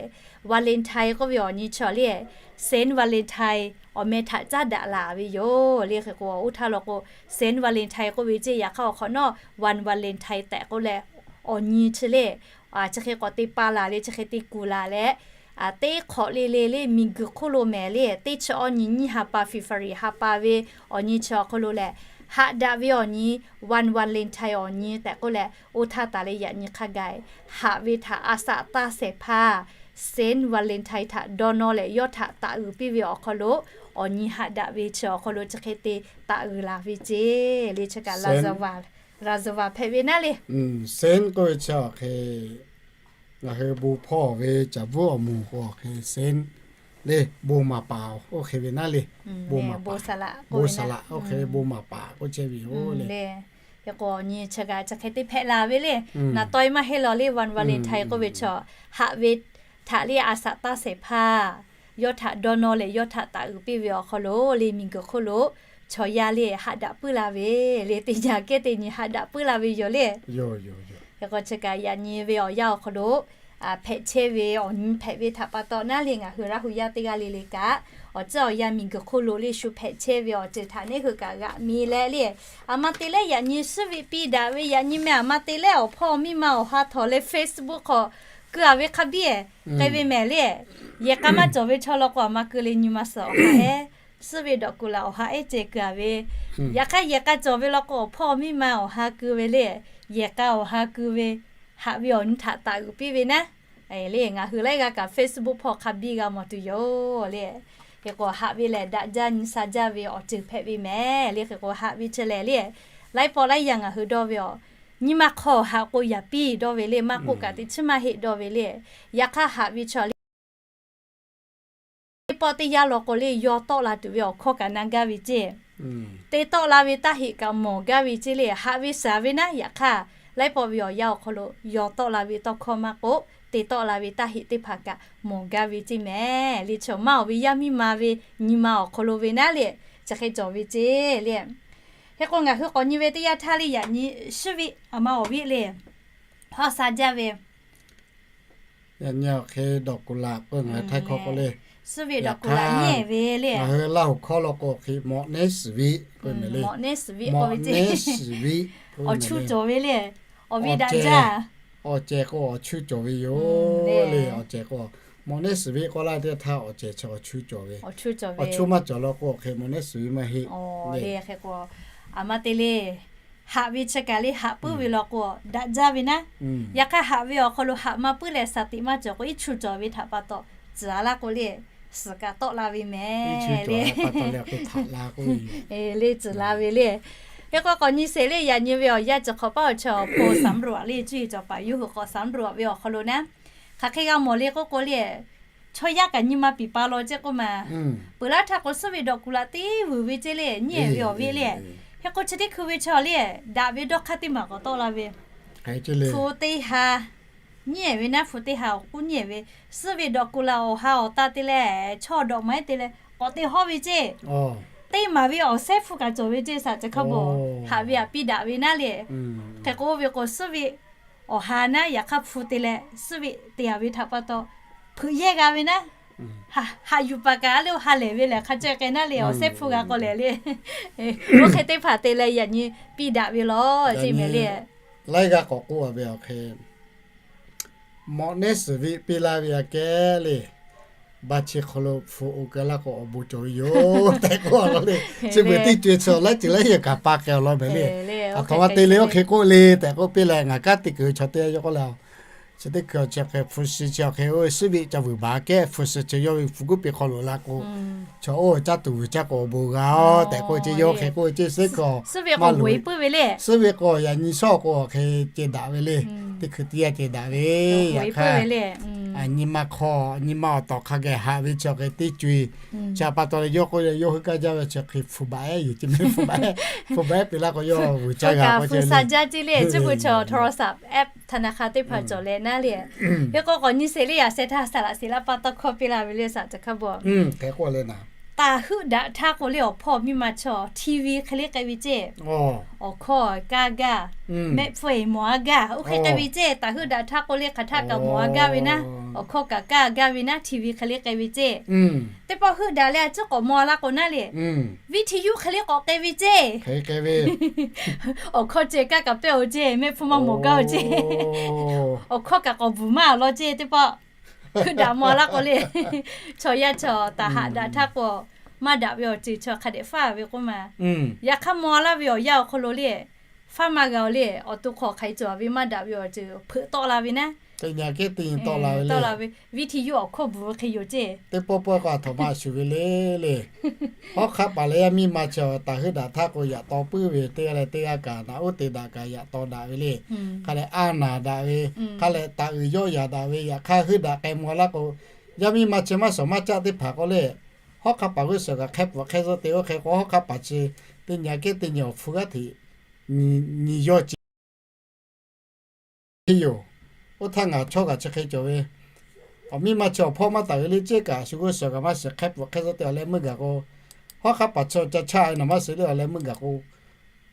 Valentine k'oˆ ve awˬ nyi chi le, Saint Valentine awˬ meh htaꞈ caˉ daꞈ laˬ ve yoˬ le. Hk'e k'o, oˇ htaˇ law k'o, Saint Valentine k'oˆ ve ceˇ, yaꞈ hk'aˇ awˬ hk'awꞈ nawˉ One Valentine tehꞈ k'oˆ leh, awˬ nyi chi le, chi hk'e k'awꞈ te pa laˬ le, chi hk'e te kuˬ laˬ leh, teˇ hk'awꞈ le le le, miˬguiˬ hk'oˆ lo mehˍ le, teˇ chi awˬ nyi nyiˇ ha pa, February ha pa ve awˬ nyi chi awˬ hk'aw lo lehˬ, haꞈ daꞈ ve awˬ nyi, One Valentine awˬ nyi tehꞈ k'oˆ leh, oˇ htaˇ taˍ leh yaꞈ nyi hk'a gaˬ, haꞈ ve htaꞈ a shaꞈ taˇ shehˍ hpaˇ Saint Valentine htaꞈ dawˇ nawˇ leh, yawˇ htaꞈ taˍ uiˍ piˇ ve awˬ hk'aw lo, awˬ nyi haꞈ daꞈ ve chi awˬ hk'aw lo chi hk'e te taˍ uiˍ laˬ ve ceˇ le. Chi kaꞈ laˍzaˍvaˍ G'a zuhˬ vaꞈ hpehꞈ ve naˉ le. Sehˉ k'oˆ ve chi awˬ hk'e, ngaˬ hui bon hpawˇ ve caˍ bvuhˇ awˬ moˍ k'o awˬ hk'e sehˉ le, bon maˍ paˍ oˇ hk'e ve naˉ le. Bon maˍ paˍ, bon saˍ laꞈ oˇ hk'e ve bon maˍ paˍ k'oˆ chehˇ ve yoˬ le. Hk'e k'o nyi chi kaꞈ chi hk'e te hpehꞈ la ve le. Naˍ tawˇ e maˇ heˆ law le, Van Valentine k'oˆ ve chaw, haꞈ ve htaꞈ le a saꞈ taˇ shehˍ hpaˇ yawˇ htaꞈ dawˇ nawˇ leh yawˇ htaꞈ taꞈ uiˍ piˇ ve awˬ hk'aw lo le, miˬguiˬ hk'oˆ lo chaw yaˇ le haꞈ daꞈ puiˉ la ve le, teˇ jaˇ kehˉ teˇ nyi haꞈ daꞈ puiˉ la ve yoˬ le. Hk'e k'o chi kaꞈ yaꞈ nyi ve awˬ yanˇ awˬ hk'aw lo hpehꞈ chehˇ ve awˬ nyi hpehꞈ ve htaꞈ pa taw naˉ le, ngaˬ hui Laˇ hu yaˇ teˇ g'aˇ le le kaꞈ awˬ tcuhˉ awˬ yanˇ miˬguiˬ hk'oˆ lo le shu hpehꞈ chehˇ ve awˬ ceuˬ htaꞈ neˉ hui kaꞈ g'aꞈ mi leh le. Aˬ ma te leh yaꞈ nyi suhˉ ve piˇ daꞈ ve, yaꞈ nyi meh aˬ ma te leh awˬ hpawˇ miˇ ma awˬ ha htawˍ leh Facebook hk'aw keu a ve hk'a biˇ k'ai ve mehˍ le. Yehˬ k'a maˇ cawˬ ve chaw law k'o aˬ ma keu le nyi ma suhˍ awˬ ha ehˉ, suhˉ ve dawꞈ kuˬ laꞈ awˬ ha ehˉ ceh keu a ve. Yaꞈ hk'aˇ yehˬ k'a cawˬ ve law k'o awˬ hpawˇ miˇ ma awˬ ha keu ve le. Yehˬ k'a awˬ ha keu ve, haꞈ ve awˬ nyi htaꞈ taꞈ uiˍ piˇ ve naˉ le. Ngaˬ hui laiˉ g'aˇ kaꞈ Facebook hpawˇ hk'a biˇ g'a mawˬ tuˬ yoˬ le. Hk'e k'o haꞈ ve lehˬ daꞈ jaˇ nyi sha jaˇ ve awˬ ceuˬ hpehꞈ ve mehˍ le. Hk'e k'o haꞈ ve chi lehˬ le, laiˉ pawˆ laiˉ yanˇ ngaˬ hui dawˇ ve awˬ, nyi ma hk'aw haꞈ k'o yaꞈ piˇ dawˇ ve le, maˇ k'oˆ kaꞈ teꞈ chiˉ maˇ heˆ dawˇ ve le. Yaꞈ hk'aˇ haꞈ ve chaw le teˇ pawˆ teˇ yanˇ law k'o le yaw tawˆ la tuˬ ve awˬ hkawˇ kaꞈ na gaˇ ve ceˇ. Te tawˆ la ve taˇ heꞈ kaꞈ mawˬ gaˇ ve ceˇ le. Haꞈ ve suhˍ ve naˉ, yaꞈ hk'aˇ laiˉ pawˆ ve awˬ yanˇ awˬ hk'aw lo yaw tawˆ la ve tawˇ hkawˇ maˇ k'oˆ, te tawˆ la ve taˇ heꞈ teˇ hpaˍ kaꞈ mawˬ gaˇ ve ceˇ mehˍ le. Chaw maˇ awˬ ve yaˇ miˇ ma ve nyi ma awˬ hk'aw lo ve naˉ le, chi hk'e cawˬ ve ceˇ le. Hk'e k'o ngaˬ hui k'awꞈ nyi ve teˇ yanˇ htaˇ le yaꞈ nyi suhˉ ve aˬ ma awˬ viˉ le hawˉ sha jaˇ ve yaꞈ nyi awˬ hk'e dawꞈ kuˬ laꞈ k'oˆ ve ngaˬ hui htaiˇ hkawˇ k'oˆ le. Suhˉ ve dawꞈ kuˬ laꞈ nyi ve le. Ngaˬ hui Laˇ huˍ hkawˇ law k'o hk'e mawꞈ neˉ suhˍ viˆ k'oˆ ve mehˍ le. Mawꞈ neˉ suhˍ viˆ, awˬ chu cawˬ ve le. Awˬ viˉ daꞈ jaˇ. Awˬ cehˬ k'o awˬ chu cawˬ ve yoˬ le. Awˬ cehˬ k'o mawꞈ neˉ suhˍ viˆ k'oˆ laˇ teˇ htaˇ awˬ cehˬ chi awˬ chu cawˬ ve. Awˬ chu maˇ cawˬ law k'o hk'e mawꞈ neˉ suhˍ viˆ maˇ heˆ le. Hk'e k'o aˬ ma te le haꞈ ve chi kaꞈ le haꞈ puiˉ ve law k'o daꞈ jaˇ ve naˉ. Yaꞈ hk'aˇ haꞈ ve awˬ hk'aw lo haꞈ maˇ puiˉ leh shaˍ tiꞈ maˇ cawˬ k'o iˉ chu cawˬ ve htaꞈ pa taw tcuhˍ a laˇ k'o le, suhˍ kaꞈ tawˆ la ve mehˍ le. Le tcuhˍ la ve le. Hk'e k'o k'awꞈ nyi sheˍ le yaꞈ nyi ve awˬ yanˇ chi hk'awꞈ paˉ awˬ chaw awˬ hpaw สำรวจ le cuˇ yiˍ cawˬ paˍ yawˇ hui k'awꞈ สำรวจ ve awˬ hk'aw lo naˉ, hk'aˬ hk'e g'a mawˬ le k'oˆ k'o le, chaw yaˇ kaꞈ nyi ma piˍ pa law ceˇ k'oˆ ma. Peuˬ laˇ htaˇ k'o suhˉ ve dawꞈ kuˬ laꞈ teˇ vuiˬ ve ceˇ le, nyiˉ ehˍ ve awˬ ve le. Hk'e k'o chi teˇ hkui ve chaw le, daꞈ ve dawˇ hk'aˇ teˇ maˬ k'awꞈ tawˆ la ve. Hpu teˇ ha, nyiˉ ehˍ ve naˉ hpu teˇ ha awˬ k'uˉ nyiˉ ehˍ ve, suhˉ ve dawꞈ kuˬ laꞈ awˬ ha awˬ ta te leh chaw dawꞈ ma ehˉ te leh k'awꞈ te hawˇ ve ceˇ. Teˇ maˬ ve awˬ sehˉ hpu kaꞈ cawˬ ve ceˇ, shaꞈ chi hk'a bawˬ haꞈ ve aꞈ piˇ daꞈ ve naˉ le. Hk'e k'o oˇ ve k'o suhˉ ve awˬ ha naˉ yaꞈ hk'aˇ hpu te leh suhˉ ve te a ve htaꞈ pa taw hpeuꞈ yehˇ g'a ve naˉ, haꞈ yuˬ paˍ kaꞈ a le oˇ ha lehˬ ve lehˬ hk'a ceh k'ai naˉ le, awˬ sehˉ hpu g'a k'awꞈ lehˬ le. Oˇ hk'e teˇ hpaˍ te leh yaꞈ nyi piˇ daꞈ ve law ceˇ mehˍ le. Laiˉ g'aˇ k'awꞈ k'oˆ a ve awˬ hk'e mawꞈ neˉ suhˍ viˆ piˇ laˇ ve aꞈ kehˉ le, baˆ chi hk'aw lo hpu oˇ keu laˇ k'o awˬ bon cawˬ ve yoˬ tehꞈ k'oˆ a law le. Chi beuꞈ teˇ co e chi laiˉ ceuˬ laiˉ yehˬ kaꞈ pa k'ai awˬ lawn mehˍ le. Aˬ htoꞈ ma te le oˇ hk'e k'oˆ le tehꞈ k'oˆ piˇ leh ngaˬ kanˉ te kuiˬ ve chaw teˇ g'aˇ yawˇ k'oˆ le. Chi teˇ hkui awˬ chi hk'e hpu shi chi awˬ hk'e oˇ suhˉ viˆ ca vuiˬ baˬ kehˉ hpu shi chi yawˇ ve hpu guˉ piˇ hk'aw loꞈ la k'o, chaw oˇ caˇ tuˬ vuiˬ caˇ k'o awˬ bon g'a oˬ tehꞈ k'oˆ ve ceˇ, yawˇ hk'e k'oˆ ve ceˇ suhˉ k'o, suhˉ ve k'o awˬ hk'e ceh daꞈ ve le. Teˇ hkui teˇ yanˇ ceh daꞈ ve le. Nyi ma hk'aw nyi ma awˬ tawˍ hk'a geh haꞈ ve chi awˬ hk'e teˇ co e chi pa taw leh yawˇ k'oˆ yawˇ hui kaˇ jaˇ ve chi hk'e hpu baˬ ehˉ yoˬ ceˇ mehˍ. Hpu baˬ ehˉ hpu baˬ ehˉ piˇ laˇ k'o yawˇ vuiˬ caˇ g'a k'o ceˇ hpu sa jaˇ ceˇ le. Chi beuꞈ chaw โทรศัพท์ แอปธนาคาร teˇ hpaˍ cawˬ leh naˉ le. Hk'e k'o k'awꞈ nyi sheˍ le, yaꞈ sheh htaˇ saˍ laꞈ sheˍ laˇ pa tawˇ hkawˇ piˇ la ve le, shaꞈ chi hk'a bawˬ. Taˍ heuˆ daꞈ htaˇ k'o le awˬ hpawˇ miˇ ma chaw TV hk'e le k'ai ve ceˇ. Awˬ hkawˇ kaˇ gaˇ, mehˆ hpfuhˇ e mawˬ a gaˇ, oˇ hk'e k'ai ve ceˇ. Taˍ heuˆ daꞈ htaˇ k'o le hk'aˬ htaˇ kaꞈ mawˬ a gaˇ ve naˉ, awˬ hkawˇ kaꞈ kaˇ gaˇ ve naˉ, TV hk'e le k'ai ve ceˇ. Teˇ pawˆ heuˆ daꞈ leh a ciˉ k'awꞈ mawˬ a laˇ k'o naˉ le, viˉ hti yuˇ hk'e le k'awꞈ k'ai ve ceˇ. Awˬ hkawˇ ceh kaˇ kaꞈ pehˇ o ceˇ, mehˆ hpfuhˇ maˇ mawˬ gaˇ o ceˇ. Awˬ hkawˇ kaꞈ k'awꞈ bvuhˬ maˇ a law ceˇ teˇ pawˆ. Heuˆ daꞈ mawˬ a laˇ k'o le, chaw yaˇ chaw taˍ haꞈ daꞈ htaˇ k'o, maˇ daꞈ ve awˬ ceuˬ chaw hk'a dehꞈ faˉ ve k'oˆ ma. Yaꞈ hk'aˇ mawˬ a laˇ ve awˬ yanˇ awˬ hk'aw lo le, Faˉ maˇ g'a-oˬ le, awˬ to hk'aw hk'aˬ hk'e cawˬ ve maˇ daꞈ ve awˬ ceuˬ hpeuꞈ tawˆ la ve naˉ. Teˇ nyi kehˉ teˇ nyi tawˆ la ve le. Viˉ hti yuˇ awˬ hk'oˆ bvuhꞈ ve hk'e yoˬ ceˇ. Teˇ pawˆ pawˆ k'o a htoꞈ ma shuˍ ve le le. Hawˉ hk'aˆ paˍ leh yaˇ miˇ ma chi taˍ heuˆ daꞈ htaˇ k'o, yaꞈ taw puiˉ ve teˇ g'aˇ leh teˇ g'aˇ kaꞈ naꞈ uˉ te daꞈ kaꞈ yaꞈ taw daꞈ ve le. Hk'a leh a naˍ daꞈ ve, hk'a leh taˍ uiˍ yawˇ yaꞈ daꞈ ve, yaꞈ hk'aˇ heuˆ daꞈ k'ai mvuh laˇ k'o, yaˇ miˇ ma chi maˇ shawˍ maˇ caˆ teˇ hpaˍ k'o le, hawˉ hk'aˆ paˍ g'uˇ suhˍ kaꞈ hk'e pfuhꞈ hk'e zuhˆ te oˇ hk'e k'o, hawˉ hk'aˆ paˍ chi teˇ nyi kehˉ teˇ nyi awˬ hpu g'aˇ hteꞈ nyi yawˇ ce yoˬ. Oˇ htaˇ ngaˬ chaw kaꞈ chi hk'e cawˬ ve, awˬ miˇ ma chi awˬ hpawˇ maˇ taˍ ve le ceˇ kaꞈ, shu g'uˇ suhˍ kaꞈ maˇ shiˍ hk'e pfuhꞈ hk'e zuhˆ te awˬ leh meuˇ gaˬ k'o, hawˉ hk'aˆ paˍ chi ca chaˇ ve naˬ maˇ shiˍ le awˬ leh meuˇ gaˬ k'o,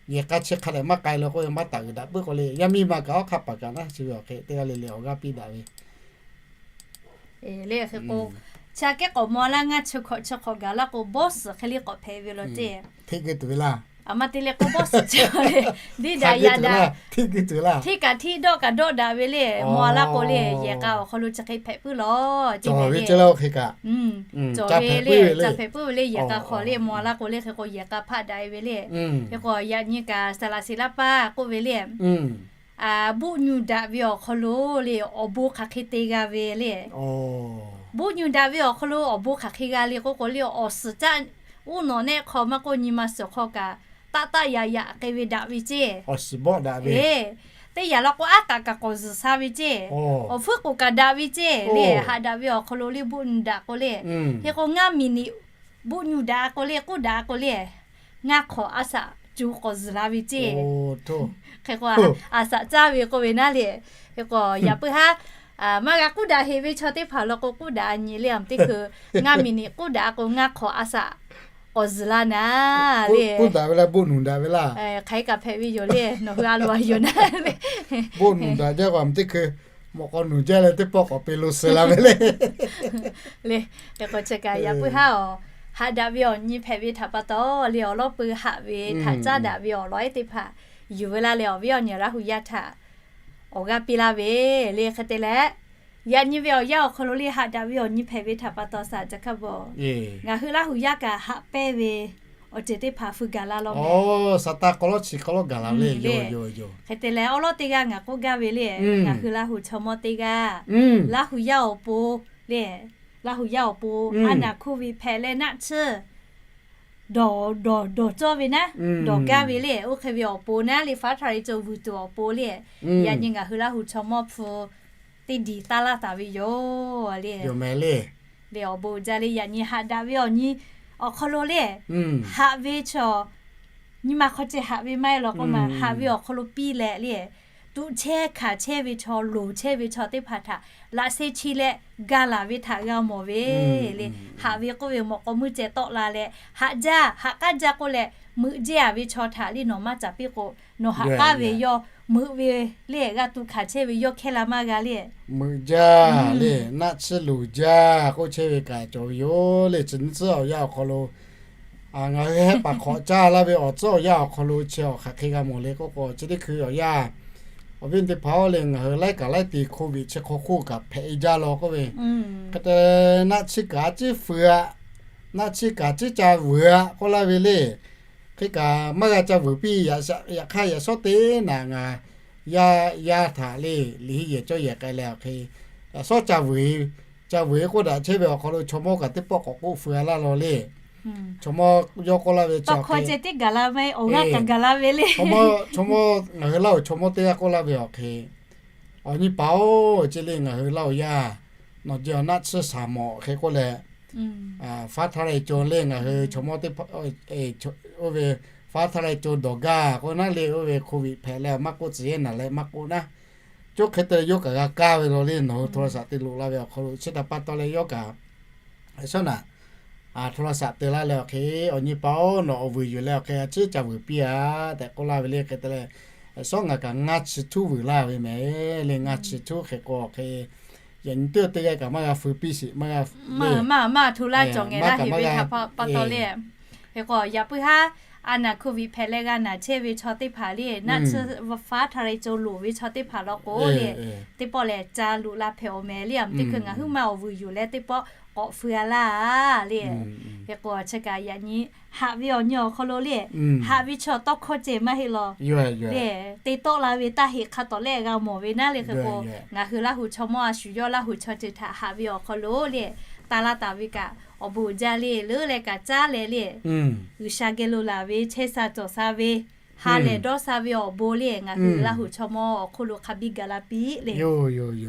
yehˬ k'a chi hk'a leh maˇ k'ai le k'oˆ ve maˇ taˍ uiˍ daꞈ puiˉ k'o le, yaˇ miˇ ma kaꞈ hawˉ hk'aˆ paˍ kaꞈ naˉ chi ve awˬ hk'e teˇ g'aˇ le le awˬ g'aˇ piˇ daꞈ ve le. Hk'e k'o, chi aꞈ kehˉ k'awꞈ maw laˇ ngaˇ chi hk'awꞈ chi hk'awꞈ gaˬ laˇ k'o, bawˇ suhˍ hk'e le k'awꞈ hpehꞈ ve law ceˇ. Hteˇ g'uˇ tuˬ ve laˇ. A ma te le k'o bawˇ suhˍ chi le, diˇ daꞈ yaꞈ daꞈ, hteˇ kaꞈ hteˇ dawˆ kaꞈ dawˆ daꞈ ve le, maw laˇ k'o le, yehˬ k'a awˬ hk'aw lo chi hk'e hpehꞈ puiˉ law ceˇ ve le. Ca hpehꞈ puiˉ ve le, ca hpehꞈ puiˉ ve le, yehˬ k'a hk'aw le maw laˇ k'o le, hk'e k'o yehˬ k'a hpaˆ daꞈ e ve le. Hk'e k'o yaꞈ nyi kaꞈ saˍ laꞈ siˍ laˇ paˇ k'oˆ ve le, buˆ nyu daꞈ ve awˬ hk'aw lo le, awˬ bon hk'aˬ hk'e te g'a ve le. Buˆ nyu daꞈ ve awˬ hk'aw lo awˬ bon hk'aˬ hk'e g'a le k'oˆ k'o le, awˬ suhˍ caˆ uˉ nawꞈ nehˆ hk'aw maˇ k'oˆ, nyi ma suhˍ hk'aw kaꞈ taˆ taˆ yaꞈ yaꞈ k'ai ve daꞈ ve ceˇ. Awˬ suhˍ bawˆ daꞈ ve, teˇ yaꞈ la k'o aˉ k'aꞈ kaꞈ k'awꞈ zuhˬ sha ve ceˇ. Awˬ hpfuhˇ k'oˍ kaꞈ daꞈ ve ceˇ le. Haꞈ daꞈ ve awˬ hk'aw lo le buˆ nyu daꞈ k'o le, hk'e k'o ngaˇ miˬ niꞈ buˆ nyu daꞈ k'o le, k'oˆ daꞈ k'o le, ngaˇ hk'awꞈ a shaꞈ co k'awꞈ zuhˬ la ve ceˇ. Hk'e k'o a shaꞈ caˇ ve k'oˆ ve naˉ le. Hk'e k'o yaꞈ puiˉ haˉ maˇ g'a k'oˆ daꞈ heꞈ ve chaw teˇ hpaˍ law k'o, k'oˆ daꞈ a nyi le, aˬ teˇ hkui ngaˇ miˬ niꞈ k'oˆ daꞈ k'o ngaˇ hk'awꞈ a shaꞈ k'awꞈ zuhˬ la naˉ le. K'oˆ daꞈ ve laˇ, buˆ nyu daꞈ ve laˇ. Hk'aˬ hk'e kaꞈ hpehꞈ ve yoˬ le, nawˬ hui a loˍ a yoˬ naˉ le. Buˆ nyu daꞈ jaˇ k'o aˬ teˇ hkui mawꞈ k'aw nyu jaˇ leh teˇ pawˆ k'awꞈ pe lo suh la ve le. Le, hk'e k'o chi kaꞈ yaꞈ puiˉ haˉ awˬ, haꞈ daꞈ ve awˬ nyi hpehꞈ ve htaꞈ pa taw le, awˬ lawˉ pui haꞈ ve htaꞈ caˉ daꞈ ve awˬ lawn ehˉ teˇ hpaˍ yuˬ ve laˇ leh, awˬ viˉ awˬ nyi Laˇ hu yaˇ htaꞈ awˬ g'aˇ piˇ laˇ ve le. Hk'e te leh, yaꞈ nyi ve awˬ yanˇ awˬ hk'aw lo le, haꞈ daꞈ ve awˬ nyi hpehꞈ ve htaꞈ pa taw saˍ ca hkaˇ bawˬ, ngaˬ hui Laˇ hu yaˇ kaꞈ haꞈ pehnˇ ve awˬ ceuˬ teˇ hpaˍ fu gaˬ la law meh. Saˍtanˍ k'aw lawˉ chi k'aw lawˉ gaˬ la ve le. Hk'e te leh, awˉ lawˉ teˇ g'aˇ ngaˬ k'oˆ gaˇ ve le, ngaˬ hui Laˇ hu chaw mawˇ teˇ g'aˇ, Laˇ hu yaˇ awˬ pon le, Laˇ hu yaˇ awˬ pon aˉ naˬ hkuˇ ve hpehꞈ leh naˆ tsuhˇ dawˬ dawˬ dawˬ cawˇ ve naˉ, dawˬ gaˇ ve le. Oˇ hk'e ve awˬ pon naˉ le, faˉ htaˇ leh co vuiˬ tuˬ awˬ pon le, yaꞈ nyi ngaˬ hui Laˇ hu chaw mawˇ hpu teˇ diˬ taˇ laˇ taˍ ve yoˬ le. Le awˬ bon jaˇ le, yaꞈ nyi haꞈ daꞈ ve awˬ nyi awˬ hk'aw lo le, haꞈ ve chaw nyi ma hk'aw ceh haꞈ ve maˇ heˆ law k'o maˬ, haꞈ ve awˬ hk'aw lo piˇ leh le, tuꞈ chehˇ hkanˍ chehˇ ve chaw, loˍ chehˇ ve chaw teˇ hpaˍ htaꞈ laꞈ sheh chi leh ga laˬ ve htaꞈ g'a mawˬ ve le. Haꞈ ve k'oˆ ve mawꞈ k'aw meuˇ ceh tawˆ la leh, haꞈ jaˇ haꞈ k'aˉ jaˇ k'oˆ leh, meuꞈ jehˇ a ve chaw htaꞈ le nawˬ maˇ caˍ piˇ k'o, nawˬ haꞈ k'aˉ ve yawˇ meuꞈ ve le, g'a tuꞈ hkanˍ chehˇ ve yawˇ hkehˇ la maˇ g'a le. Meuꞈ jaˇ le, naˆ tsuhˇ loˍ jaˇ k'oˆ chehˇ ve kaꞈ cawˬ ve yoˬ le. Chi nyi tcuhˉ awˬ yanˇ awˬ hk'aw lo ngaˬ hui hehˉ paˍ hk'awꞈ caˇ laˇ ve awˬ tcuhˉ awˬ yanˇ awˬ hk'aw lo chi awˬ hk'aˬ hk'e g'a mawˬ le k'oˆ k'o, chi teˇ hkui awˬ yanˇ awˬ viˉ teˇ hpaˍ-oˬ le, ngaˬ hui laiˉ kaꞈ laiˉ te hk'oˆ viꞈ chi hk'aw hk'oˆ kaꞈ hpehꞈ e jaˇ law k'oˆ ve, hk'e te naˆ tsuhˇ kaꞈ a ciˉ feu aꞈ, naˆ tsuhˇ kaꞈ a ciˉ ca vuiˬ aꞈ k'oˆ laˇ ve le. Hk'e kaꞈ maˇ g'a ca vuiˬ piˇ, yaꞈ hk'aˇ yaꞈ shawˉ teˇ naꞈ ngaˬ yaˇ yaˇ htaꞈ le liꞈ henˇ yehˬ cawˇ yehˬ k'ai leh awˬ hk'e, yaꞈ shawˉ ca vuiˬ, ca vuiˬ k'oˆ daꞈ chehˇ ve awˬ hk'aw lo chaw mawˇ kaꞈ teˇ pawˆ k'awꞈ k'oˆ feu a laˇ law le. Chaw mawˇ yawˇ k'oˆ laˇ ve chi awˬ hk'e, chaw mawˇ ngaˬ hui Laˇ huˍ chaw mawˇ teˇ g'aˇ k'oˆ laˇ ve awˬ hk'e, awˬ nyi paˍ-oˬ, chi le ngaˬ hui Laˇ huˍ yaˇ nawˬ jehˬ awˬ naˆ tsuhˇ shaˍ mawˬ hk'e k'oˆ leh, faˉ htaˇ leh co le ngaˬ hui chaw mawˇ teˇ hpaˍ oˇ ve faˉ htaˇ leh co dawˬ gaˇ k'o naˉ le, oˇ ve hk'oˆ viꞈ hpehꞈ leh maˇ k'oˆ, tcuh yeˇ naˬ leh maˇ k'oˆ naˉ, coˇ hk'e te leh yawˇ kaꞈ g'a kaˇ ve law le. Nawˬ hui โทรศัพท์ te loꞈ la ve awˬ hk'aw lo chi htaꞈ pa taw leh yawˇ kaꞈ shawˉ naꞈ โทรศัพท์ te laˇ leh awˬ hk'e, awˬ nyi paˍ-oˬ, nawˬ awˬ vuiˬ yuˬ leh awˬ hk'e a ciˉ ca vuiˬ piˇ aꞈ tehꞈ k'oˆ laˇ ve le. Hk'e te leh, shawˉ ngaˬ kaꞈ ngaˇ chi htuˉ vuiˬ laˇ ve mehˍ le. Ngaˇ chi htuˉ hk'e k'o awˬ hk'e, yaꞈ nyi teˇ teˇ g'aˇ kaꞈ maˇ g'a feu piˇ sheˍ, maˇ g'a, maˇ maˇ htu laˇ cawˬ ngeh laˇ heꞈ ve htaꞈ pa taw le. Hk'e k'o yaꞈ puiˉ haˉ a naˍ โควิด hpehꞈ leh g'a naˬ chehˇ ve chaw teˇ hpaˍ le, naˆ tsuhˇ faˉ htaˇ leh co loˍ ve chaw teˇ hpaˍ law k'o le, teˇ pawˆ lehˬ ca loꞈ la hpehꞈ awˬ mehˍ le, aˬ teˇ hkui ngaˬ huiˉ ma awˬ vuiˬ yuˬ leh teˇ pawˆ k'awꞈ feu a laˇ le. Hk'e k'o chi kaꞈ yaꞈ nyi haꞈ ve awˬ nyi awˬ hk'aw lo le, haꞈ ve chaw tawˇ hkawˇ ceh maˇ heˆ law le, te tawˆ la ve taˇ heꞈ hk'a tawˍ lehˆ g'a mawˬ ve naˉ le. Hk'e k'o ngaˬ hui Laˇ huˍ chaw mawˇ a shu yawˇ Laˇ huˍ chaw ceuˬ htaꞈ haꞈ ve awˬ hk'aw lo le, taˍ laˇ taˍ ve kaꞈ awˬ bon uiˍ jaˇ le, leuˉ leh kaꞈ caˉ leh le, G'uiˬsha geh lo laˬ ve chehˇ sha cawˬ sha ve, ha lehˬ dawˇ sha ve awˬ bon le, ngaˬ hui Laˇ huˍ chaw mawˇ awˬ hk'oˆ lo hk'a biˇ gaˬ la piˇ le.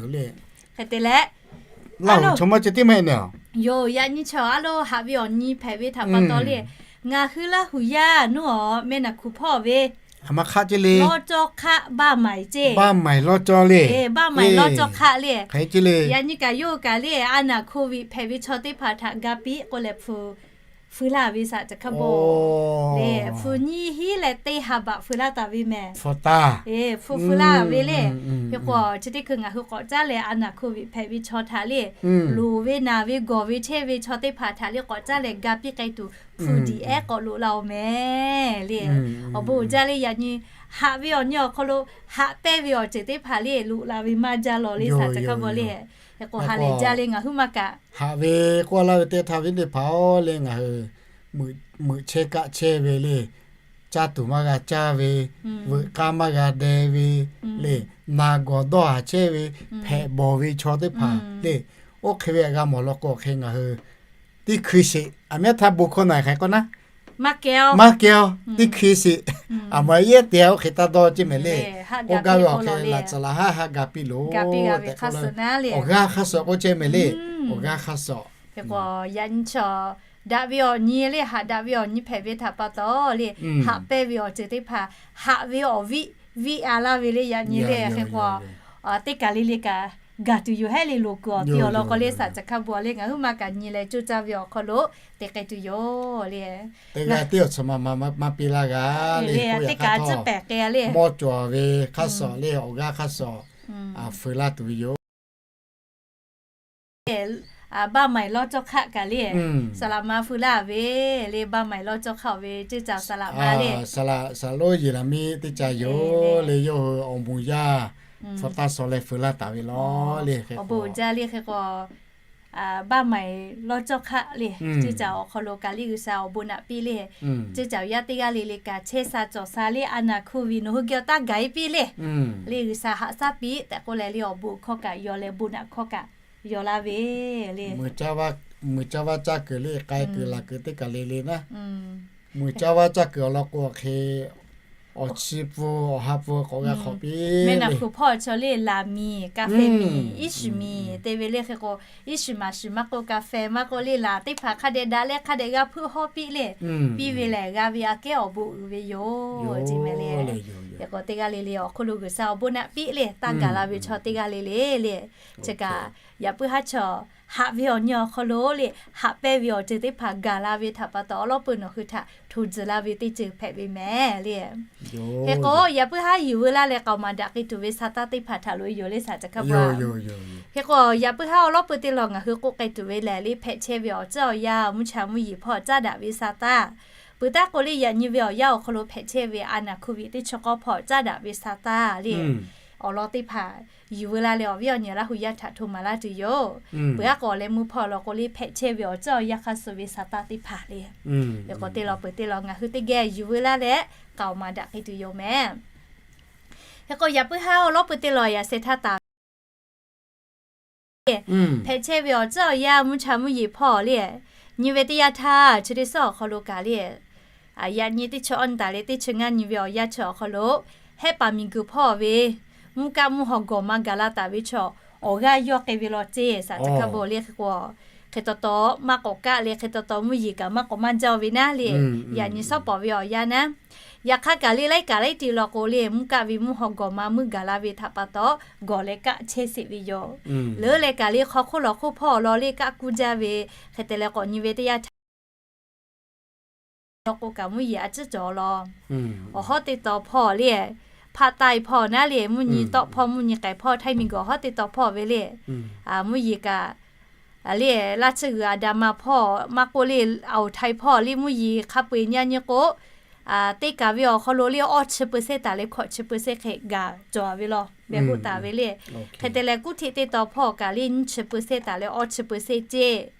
Hk'e te leh, Laˇ huˍ chaw mawˇ ceh tiˉ maˇ heˆ ne. Yoˬ, yaꞈ nyi chaw a lo haꞈ ve awˬ nyi hpehꞈ ve htaꞈ pa taw le, ngaˬ hui Laˇ huˍ yaˇ nuˇ awˬ meh naˬ hkuˬ hpawˇ ve lawˇ cawˇ hk'aˆ baˇ maiˍ ceh, baˇ maiˍ lawˇ cawˇ le, baˇ maiˍ lawˇ cawˇ hk'aˆ le. Yaꞈ nyi kaꞈ yawˇ hui kaꞈ le, a naˍ โควิด hpehꞈ ve chaw teˇ hpaˍ htaꞈ ga piˇ k'oˆ leh hpu feu laˇ ve สาธารณสุข le, hpu nyiˇ hinˉ leh teˇ ha baꞈ feu laˇ taˍ ve mehˍ. Hpu feu laˇ ve le. Hk'e k'o chi teˇ hkui ngaˬ hui k'awꞈ caˉ leh a naˍ โควิด hpehꞈ ve chaw htaꞈ le, loˍ ve naˬ ve gawˬ ve chehˇ ve chaw teˇ hpaˍ htaꞈ le k'awꞈ caˉ leh ga piˇ k'ai tuˬ hpu diˍ ehˉ k'awꞈ loꞈ la awˬ mehˍ le. Awˬ bon uiˍ jaˇ le, yaꞈ nyi haꞈ ve awˬ nyi awˬ hk'aw lo haꞈ pehnˇ ve awˬ ceuˬ teˇ hpaˍ le loꞈ la ve maˇ jaˇ law le สาธารณสุข le. Hk'e k'o ha lehˬ jaˇ le ngaˬ huiˉ ma kaꞈ haꞈ ve k'oˆ laˇ ve teˇ htaˇ viˉ teˇ hpaˍ-oˬ le, ngaˬ hui meuꞈ chehˇ kaˆ chehˇ ve le, caˇ tuˬ maˇ g'a caˇ ve, veuꞈ k'aˇ maˇ g'a deh ve le, naˬ gawˬ dawˇ haˍ chehˇ ve, hpehꞈ bawˬ ve chaw teˇ hpaˍ le, oˇ hk'e ve g'a mawˬ law k'o hk'e ngaˬ hui teˇ hkui sheˍ, aˬ mehˉ htaˇ bon hkawˇ na hk'e k'oˆ naˉ, maˇ kehˬ-oˬ, teˇ hkui sheˍ, aˬ ma yehˉ te oˇ hk'e taˇ dawˇ ceˇ mehˍ le. K'oˆ gaˇ ve awˬ hk'e laꞈ tcuhˍ laꞈ haˉ haˆ ga piˇ loˬ tehꞈ k'oˆ le, awˬ g'aˇ hk'aˇ suhˍ k'oˆ chehˇ mehˍ le. Awˬ g'aˇ hk'aˇ suhˍ. Hk'e k'o yaꞈ nyi chaw daꞈ ve awˬ nyi le, haꞈ daꞈ ve awˬ nyi hpehꞈ ve htaꞈ pa taw le, haꞈ pehnˇ ve awˬ ceuˬ teˇ hpaˍ, haꞈ ve awˬ viˉ viˉ a laˇ ve le yaꞈ nyi le. Hk'e k'o teˇ kaˬ le le kaꞈ gaˬ tuˬ yoˬ hehˉ le, loˍ kuiˬ awˬ ti awˬ lawn k'o le สาธารณสุข le ngaˬ huiˉ ma kaꞈ nyi leh coˇ caˇ ve awˬ hk'aw lo te k'ai tuˬ yoˬ le. Teˇ g'aˇ tiˉ awˬ tcuhˍ ma maˇ piˇ laˇ g'a le, teˇ kaˬ tcuhˉ pehˍ k'ai le, mawˇ cawˬ ve hk'aˇ suhˍ le, awˬ g'aˇ hk'aˇ suhˍ, a feu laˇ tuˬ ve yoˬ. Baˇ maiˍ lawˇ cawˇ hk'aˆ kaꞈ le, saˍ laꞈ ma feu laˇ ve le, baˇ maiˍ lawˇ cawˇ hk'aˆ ve ceuˇ caˬ saˍ laꞈ ma le, saˍ laꞈ lonˉ yeˬ laˬ miˇ teˇ caˬ yoˬ le, yawˇ hui awˬ moˍ yaˇ hpu taˇ suh leh feu laˇ taˍ ve law le. Awˬ bon uiˍ jaˇ le. Hk'e k'o baˇ maiˍ lawˇ cawˇ hk'aˆ le, ceuˇ caˬ awˬ hk'aw lo kaꞈ le G'uiˬsha awˬ bon naꞈ piˇ le, ceuˇ caˬ yaˇ teˇ g'aˇ le le kaꞈ chehˇ sha cawˬ sha le, a naˍ โควิด nawˬ hui geh awˬ taˇ gaˬ e piˇ le, le G'uiˬsha haꞈ shaˉ piˇ tehꞈ k'oˆ leh le awˬ bon hkawˇ kaꞈ yaw leh bon naꞈ hkawˇ kaꞈ yaw laˇ ve le. Mui caˇ vaˇ caˇ kuiˬ le k'ai kuiˬ laˬ kuiˬ teˇ kaˬ le le naˉ, mui caˇ vaˇ caˇ kuiˬ awˬ lawn k'o hk'e awˬ chi pun awˬ ha pun k'awꞈ g'a hk'awꞈ piˇ. Meh naˬ hkuˬ hpawˇ chaw le laˬ miˬ, กาแฟ miˬ, iˉ shiˍ miˬ te ve le. Hk'e k'o iˉ shiˍ maˍ shiˍ maˇ k'oˆ, กาแฟ maˇ k'oˆ le laˬ teˇ hpaˍ hk'a dehꞈ daꞈ leh hk'a dehꞈ g'a hpuiˇ hawˇ piˇ le, piˇ ve lehˬ g'a ve aꞈ kehˉ awˬ bon uiˍ ve yoˬ, ceˇ mehˍ le. Hk'e k'o teˇ g'aˇ le le awˬ hk'oˆ lo G'uiˬsha awˬ bon naꞈ piˇ le, taˇ gaˬ la ve chaw teˇ g'aˇ le le le. Chi kaꞈ yaꞈ puiˉ haˉ chaw haꞈ ve awˬ nyi awˬ hk'aw lo le, haꞈ pehnˇ ve awˬ ceuˬ teˇ hpaˍ gaˬ la ve htaꞈ pa taw awˬ lawˉ peuˬ nawˬ hui htaꞈ hto tzuhˬ la ve teˇ ceuˬ hpehꞈ ve mehˍ le. Hk'e k'o yaꞈ puiˉ haˉ yuˬ veu laˇ leh k'aoˍ maˍ daꞈ k'ai tuˬ ve sa taˇ teˇ hpaˍ htaꞈ loꞈ e yoˬ le สาธารณสุข a. Hk'e k'o yaꞈ puiˉ haˉ awˬ lawˉ peuˬ teˇ lawˬ ngaˬ hui k'oˆ k'ai tuˬ ve lehˬ le, hpehꞈ chehˇ ve awˬ tcuhˉ awˬ yanˇ mvuhˇ cha mvuhˇ yeˬ hpawˇ caˉ daꞈ ve sa taˇ, peuˬ taˇ k'o le yaꞈ nyi ve awˬ yanˇ awˬ hk'aw lo hpehꞈ chehˇ ve a naˍ โควิด teˇ chi k'awˇ hpawˇ caˉ daꞈ ve sa taˇ le, awˬ lawn teˇ hpaˍ yuˬ veu laˇ leh awˬ viˉ awˬ nyi Laˇ huˍ yaˇ htaꞈ hto maˍ laˇ tuˬ yoˬ. Peuˬ aˉ k'awꞈ leh mvuhˇ hpawˇ law k'o le hpehꞈ chehˇ ve awˬ tcuhˉ awˬ yanˇ hk'a suh ve sa taˇ teˇ hpaˍ le. Hk'e k'o teˇ lawˬ peuˬ teˇ lawˬ ngaˬ hui teˇ geh yuˬ veu laˇ leh k'aoˍ maˍ daꞈ k'ai tuˬ yoˬ mehˍ. Hk'e k'o yaꞈ puiˉ haˉ awˬ lawˉ peuˬ teˇ lawˬ yaꞈ sheh htaˇ taˍ hpehꞈ chehˇ ve awˬ tcuhˉ awˬ yanˇ mvuhˇ cha mvuhˇ yeˬ hpawˇ le, nyi ve teˇ yanˇ htaˇ chi teˇ suhˉ awˬ hk'aw lo kaꞈ le, yaꞈ nyi teˇ chi awˇ nyi taˍ leh teˇ chi ngaˇ nyi ve awˬ yanˇ chi awˬ hk'aw lo, hehˉ paˍ miˬguiˬ hpawˇ ve mvuhˇ kaˆ mvuhˇ haw gawˬ ma gaˬ la taˍ ve chaw awˬ g'aˇ yawˇ k'ai ve law ceˇ สาธารณสุข a. Hk'e k'o hk'e taw taw maˇ k'awꞈ kaˆ leh hk'e taw taw mvuhˇ yeˬ kaꞈ maˇ k'awꞈ maˇ jaˇ ve naˉ le, yaꞈ nyi suhˉ pawˍ ve awˬ yanˇ naˉ, yaꞈ hk'aˇ kaꞈ le laiˉ kaꞈ laiˉ ti law k'o le mvuhˇ kaˆ ve mvuhˇ haw gawˬ ma meuˇ gaˬ la ve htaꞈ pa taw gawˬ leh kaˆ chehˇ sheˍ ve yoˬ. Leuˉ leh kaꞈ le hk'aw hk'oˆ lawˬ hk'oˆ hpawˇ awˬ lawn le kaˆ kuˇ jaˇ ve, hk'e te leh k'awꞈ nyi ve teˇ yanˇ htaˇ law k'o kaꞈ mvuhˇ yeˬ a ciˉ cawˬ law. Awˬ hawˉ teˇ taw hpawˇ le, hpaˆ taiˇ hpawˇ naˉ le mvuhˇ nyi tawˆ hpawˇ mvuhˇ nyi k'ai hpawˇ htaiˇ miˬguiˬ awˬ hawˉ teˇ taw hpawˇ ve le, mvuhˇ yeˬ kaꞈ le laˇ tsuhˇ g'uiˬ a da ma hpawˇ maˇ k'oˆ le, awˬ htaiˇ hpawˇ le mvuhˇ yeˬ hk'a peu-eˬ nyi nyi k'o, te kaˍ ve awˬ hk'aw lo le awˇ chi เปอร์เซ็นต์ taˍ leh hkawꞈ chi เปอร์เซ็นต์ hk'e gaˬ cawˬ ve law, mehˆ hoˆ taˍ ve le. Hk'e te leh kuˉ htiˆ teˇ taw hpawˇ kaꞈ le nyiˇ chi เปอร์เซ็นต์ taˍ leh awˇ chi เปอร์เซ็นต์ ceˇ.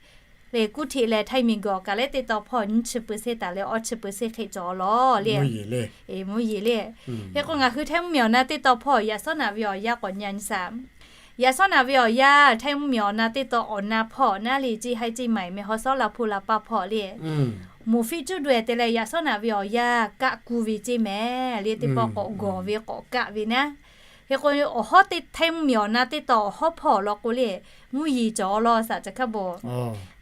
Le kuˉ htiˆ leh htaiˇ miˬ guiˬ awˬ kaˍ lehˉ teˇ taw hpawˇ nyiˇ chi เปอร์เซ็นต์ taˍ leh awˇ chi เปอร์เซ็นต์ hk'e cawˬ law le. Mvuhˇ yeˬ le. Hk'e k'o ngaˬ hui htaiˇ mvuhˇ miˬ awˬ na teˇ taw hpawˇ yaꞈ shawˉ naꞈ ve awˬ yanˇ k'awꞈ nyi nyi shaˍ. Yaꞈ shawˉ naꞈ ve awˬ yanˇ htaiˇ mvuhˇ miˬ awˬ na teˇ taw awˬ na hpawˇ naˉ le ceˇ haiˇ ceˇ maiˍ meh haw sawˉ la hpu la paˇ hpawˇ le, moˍ fiˆ cuˇ daweh te leh yaꞈ shawˉ naꞈ ve awˬ yanˇ kaˆ kuˇ ve ceˇ mehˍ le, teˇ pawˆ k'awꞈ gawˬ ve k'awꞈ kaˆ ve naˉ. Hk'e k'o awˬ hawˉ teˇ htaiˇ mvuhˇ miˬ awˬ na teˇ taw awˬ hawˉ hpawˇ law k'o le, mvuhˇ yeˬ cawˬ law shaˍ caˬ hkaˇ boˬ.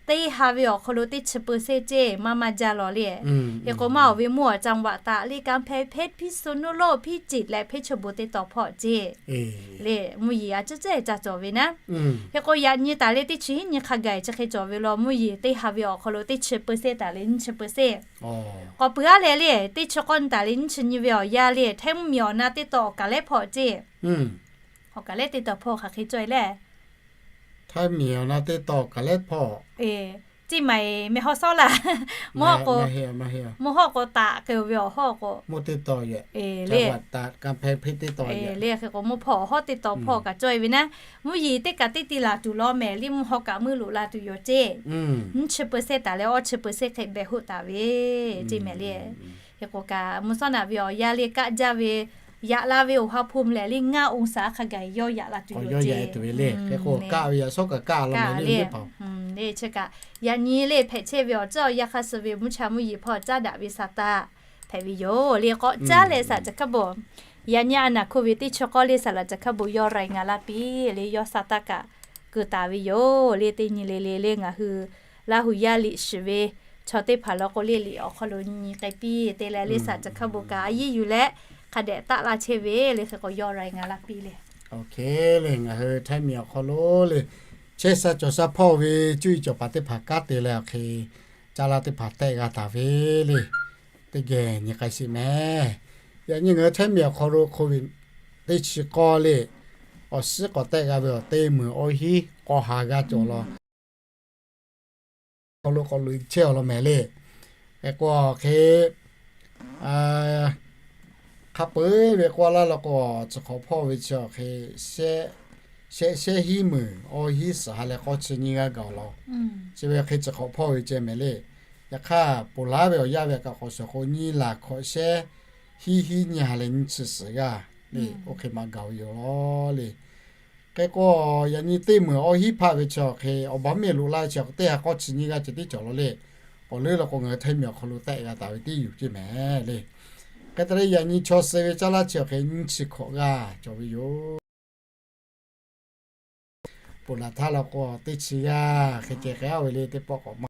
Teˇ ha ve awˬ hk'aw lo teˇ chi เปอร์เซ็นต์ ceˇ maˇ maˇ jaˇ law le. Hk'e k'o maˇ awˬ ve mvuhˇ awˬ จังหวัด taˍ le kanˇ hpehˇ hpehˇ hpiˇ suh nuˇ loˆ hpiˇ ceˬ leh hpehˇ chi bon teˇ taw hpawˇ ceˇ le, mvuhˇ yeˬ a ciˉ ceˉ ca cawˬ ve naˉ. Hk'e k'o yaꞈ nyi taˍ le teˇ chi hiˉ nyi hk'a gaˬ chi hk'e cawˬ ve law, mvuhˇ yeˬ teˇ ha ve awˬ hk'aw lo teˇ chi เปอร์เซ็นต์ taˍ leh nyiˇ chi เปอร์เซ็นต์ k'awꞈ peuˬ aˉ leh le, teˇ chi k'awˇ nyi taˍ leh nyiˇ chi nyi ve awˬ yanˇ le htaiˇ mvuhˇ miˬ awˬ na teˇ taw awˬ kaˍ lehˉ hpawˇ ceˇ. Awˬ kaˍ lehˉ teˇ taw hpawˇ hk'aˬ hk'e cawˇ e le. Htaiˇ miˬ awˬ na teˇ taw awˬ kaˍ lehˉ hpawˇ ceˇ maiˍ meh haw sawˉ la. Mvuhˇ hawˉ k'o, mvuhˇ hawˉ k'o taꞈ k'ai ve awˬ hawˉ k'o, mvuhˇ teˇ taw yehˬ le, kanˇ hpehˇ hpiˇ teˇ taw yehˬ le. Hk'e k'o mvuhˇ hpawˇ awˬ hawˉ teˇ taw hpawˇ kaꞈ cawˇ e ve naˉ. Mvuhˇ yeˬ teˇ kaꞈ teˇ ti laˬ tuˬ law mehˍ le, mvuhˇ hawˉ kaꞈ meuˇ loꞈ la tuˬ yoˬ ceˇ. Nyiˇ chi เปอร์เซ็นต์ taˍ leh awˇ chi เปอร์เซ็นต์ hk'e behˬ hoˆ taˍ ve ceˇ mehˍ le. Hk'e k'o kaꞈ mvuhˇ shawˉ naꞈ ve awˬ yanˇ le kaˆ jaˇ ve, yaꞈ la ve awˬ ha hpu mvuhˇ lehˬ le ngaˇ องศา hk'a gaˬ yawˇ yaꞈ la tuˬ yoˬ ceˇ. Kaˆ ve yaꞈ shawˉ kaꞈ kaˆ law mehˍ le, teˇ hpaˍ le chi kaꞈ yaꞈ nyi le hpehꞈ chehˇ ve awˬ tcuhˉ awˬ yanˇ hk'a suh ve mvuhˇ cha mvuhˇ yeˬ hpawˇ caˉ daꞈ ve sa taˇ hpehꞈ ve yoˬ le. K'awꞈ caˉ leh shaˍ caˬ hkaˇ boˬ, yaꞈ nyi a naˍ hko ve teˇ chi k'awˇ le shaˍ laꞈ caˬ hkaˇ boˬ yawˇ รายงาน laˇ piˇ le, yawˇ sa taˇ kaꞈ keu taˍ ve yoˬ le. Teˇ nyi le le le ngaˬ hui Laˇ hu yaˇ liꞈ shiˍ ve chaw teˇ hpaˍ law k'o le, liꞈ awˬ hk'aw lo nyi k'ai piˇ te leh le shaˍ caˬ hkaˇ boˬ kaꞈ a yiˉ yuˬ leh hk'a dehꞈ taˆ laˇ chehˇ ve le. Hk'e k'o yawˇ รายงาน laˇ piˇ le. Oˇ hk'e le ngaˬ hui htaiˇ miˬ awˬ hk'aw lo le chehˇ sha cawˬ sha hpawˇ ve cuˇ yiˍ cawˬ paˍ teˇ hpaˍ kanˉ te leh awˬ hk'e caˇ laˇ teˇ hpaˍ tehˆ g'a taˍ ve le. Teˇ geh nyi k'ai sheˍ mehˍ. Yaꞈ nyi ngaˬ hui htaiˇ miˬ awˬ hk'aw lo hk'oˆ ve teˇ chi k'awˇ le awˬ suhˉ k'awꞈ tehˆ g'a ve awˬ teˇ meunˍ awˇ hinˉ k'aw ha g'aˇ cawˬ law. Hk'aw lo k'awꞈ loꞈ e chehˇ awˬ lawn mehˍ le. Hk'e k'o hk'e hk'a peu-eˬ ve k'oˆ laˇ law k'o, chi hk'awꞈ hpawˇ ve chi awˬ hk'e shehˆ shehˆ hinˉ meunˍ awˇ hinˉ suhˍ ha leh k'awˇ chi nyiˇ g'aˇ gaˬ awˬ lawn. Chi ve hk'e chi hk'awꞈ hpawˇ ve ceh mehˍ le. Yaꞈ hk'aˇ ponˬ laˉ ve awˬ yanˇ ve kaꞈ k'awꞈ shawˍ k'o nyiˇ laˬ hkawꞈ shehˉ hinˉ hinˉ nyiˇ ha leh nyiˇ chi suhˍ g'aˇ le, oˇ hk'e maˇ gaˬ ve yoˬ law le. Hk'e k'o yaꞈ nyi teˇ meunˍ awˇ hinˉ hpaˆ ve chi awˬ hk'e awˬ baˬ mehˍ loꞈ laˇ ve chi teˇ ha k'awˇ chi nyiˇ g'aˇ ceh tiˉ cawˬ law le. Awˬ leuˉ law k'o ngaˬ hui htaiˇ miˬ awˬ hk'aw lo tehˆ g'a taˍ ve teˇ yuˬ ceˇ mehˍ le. Hk'e te leh yaꞈ nyi chaw suh ve caˇ laˇ chi awˬ hk'e nyiˇ chi hkawꞈ g'aˇ cawˬ ve yoˬ. Ponˬ laˬ htaˇ law k'o teˇ chi g'aˇ hk'e ceh k'ai a ve le, teˇ pawˆ k'awꞈ maˇ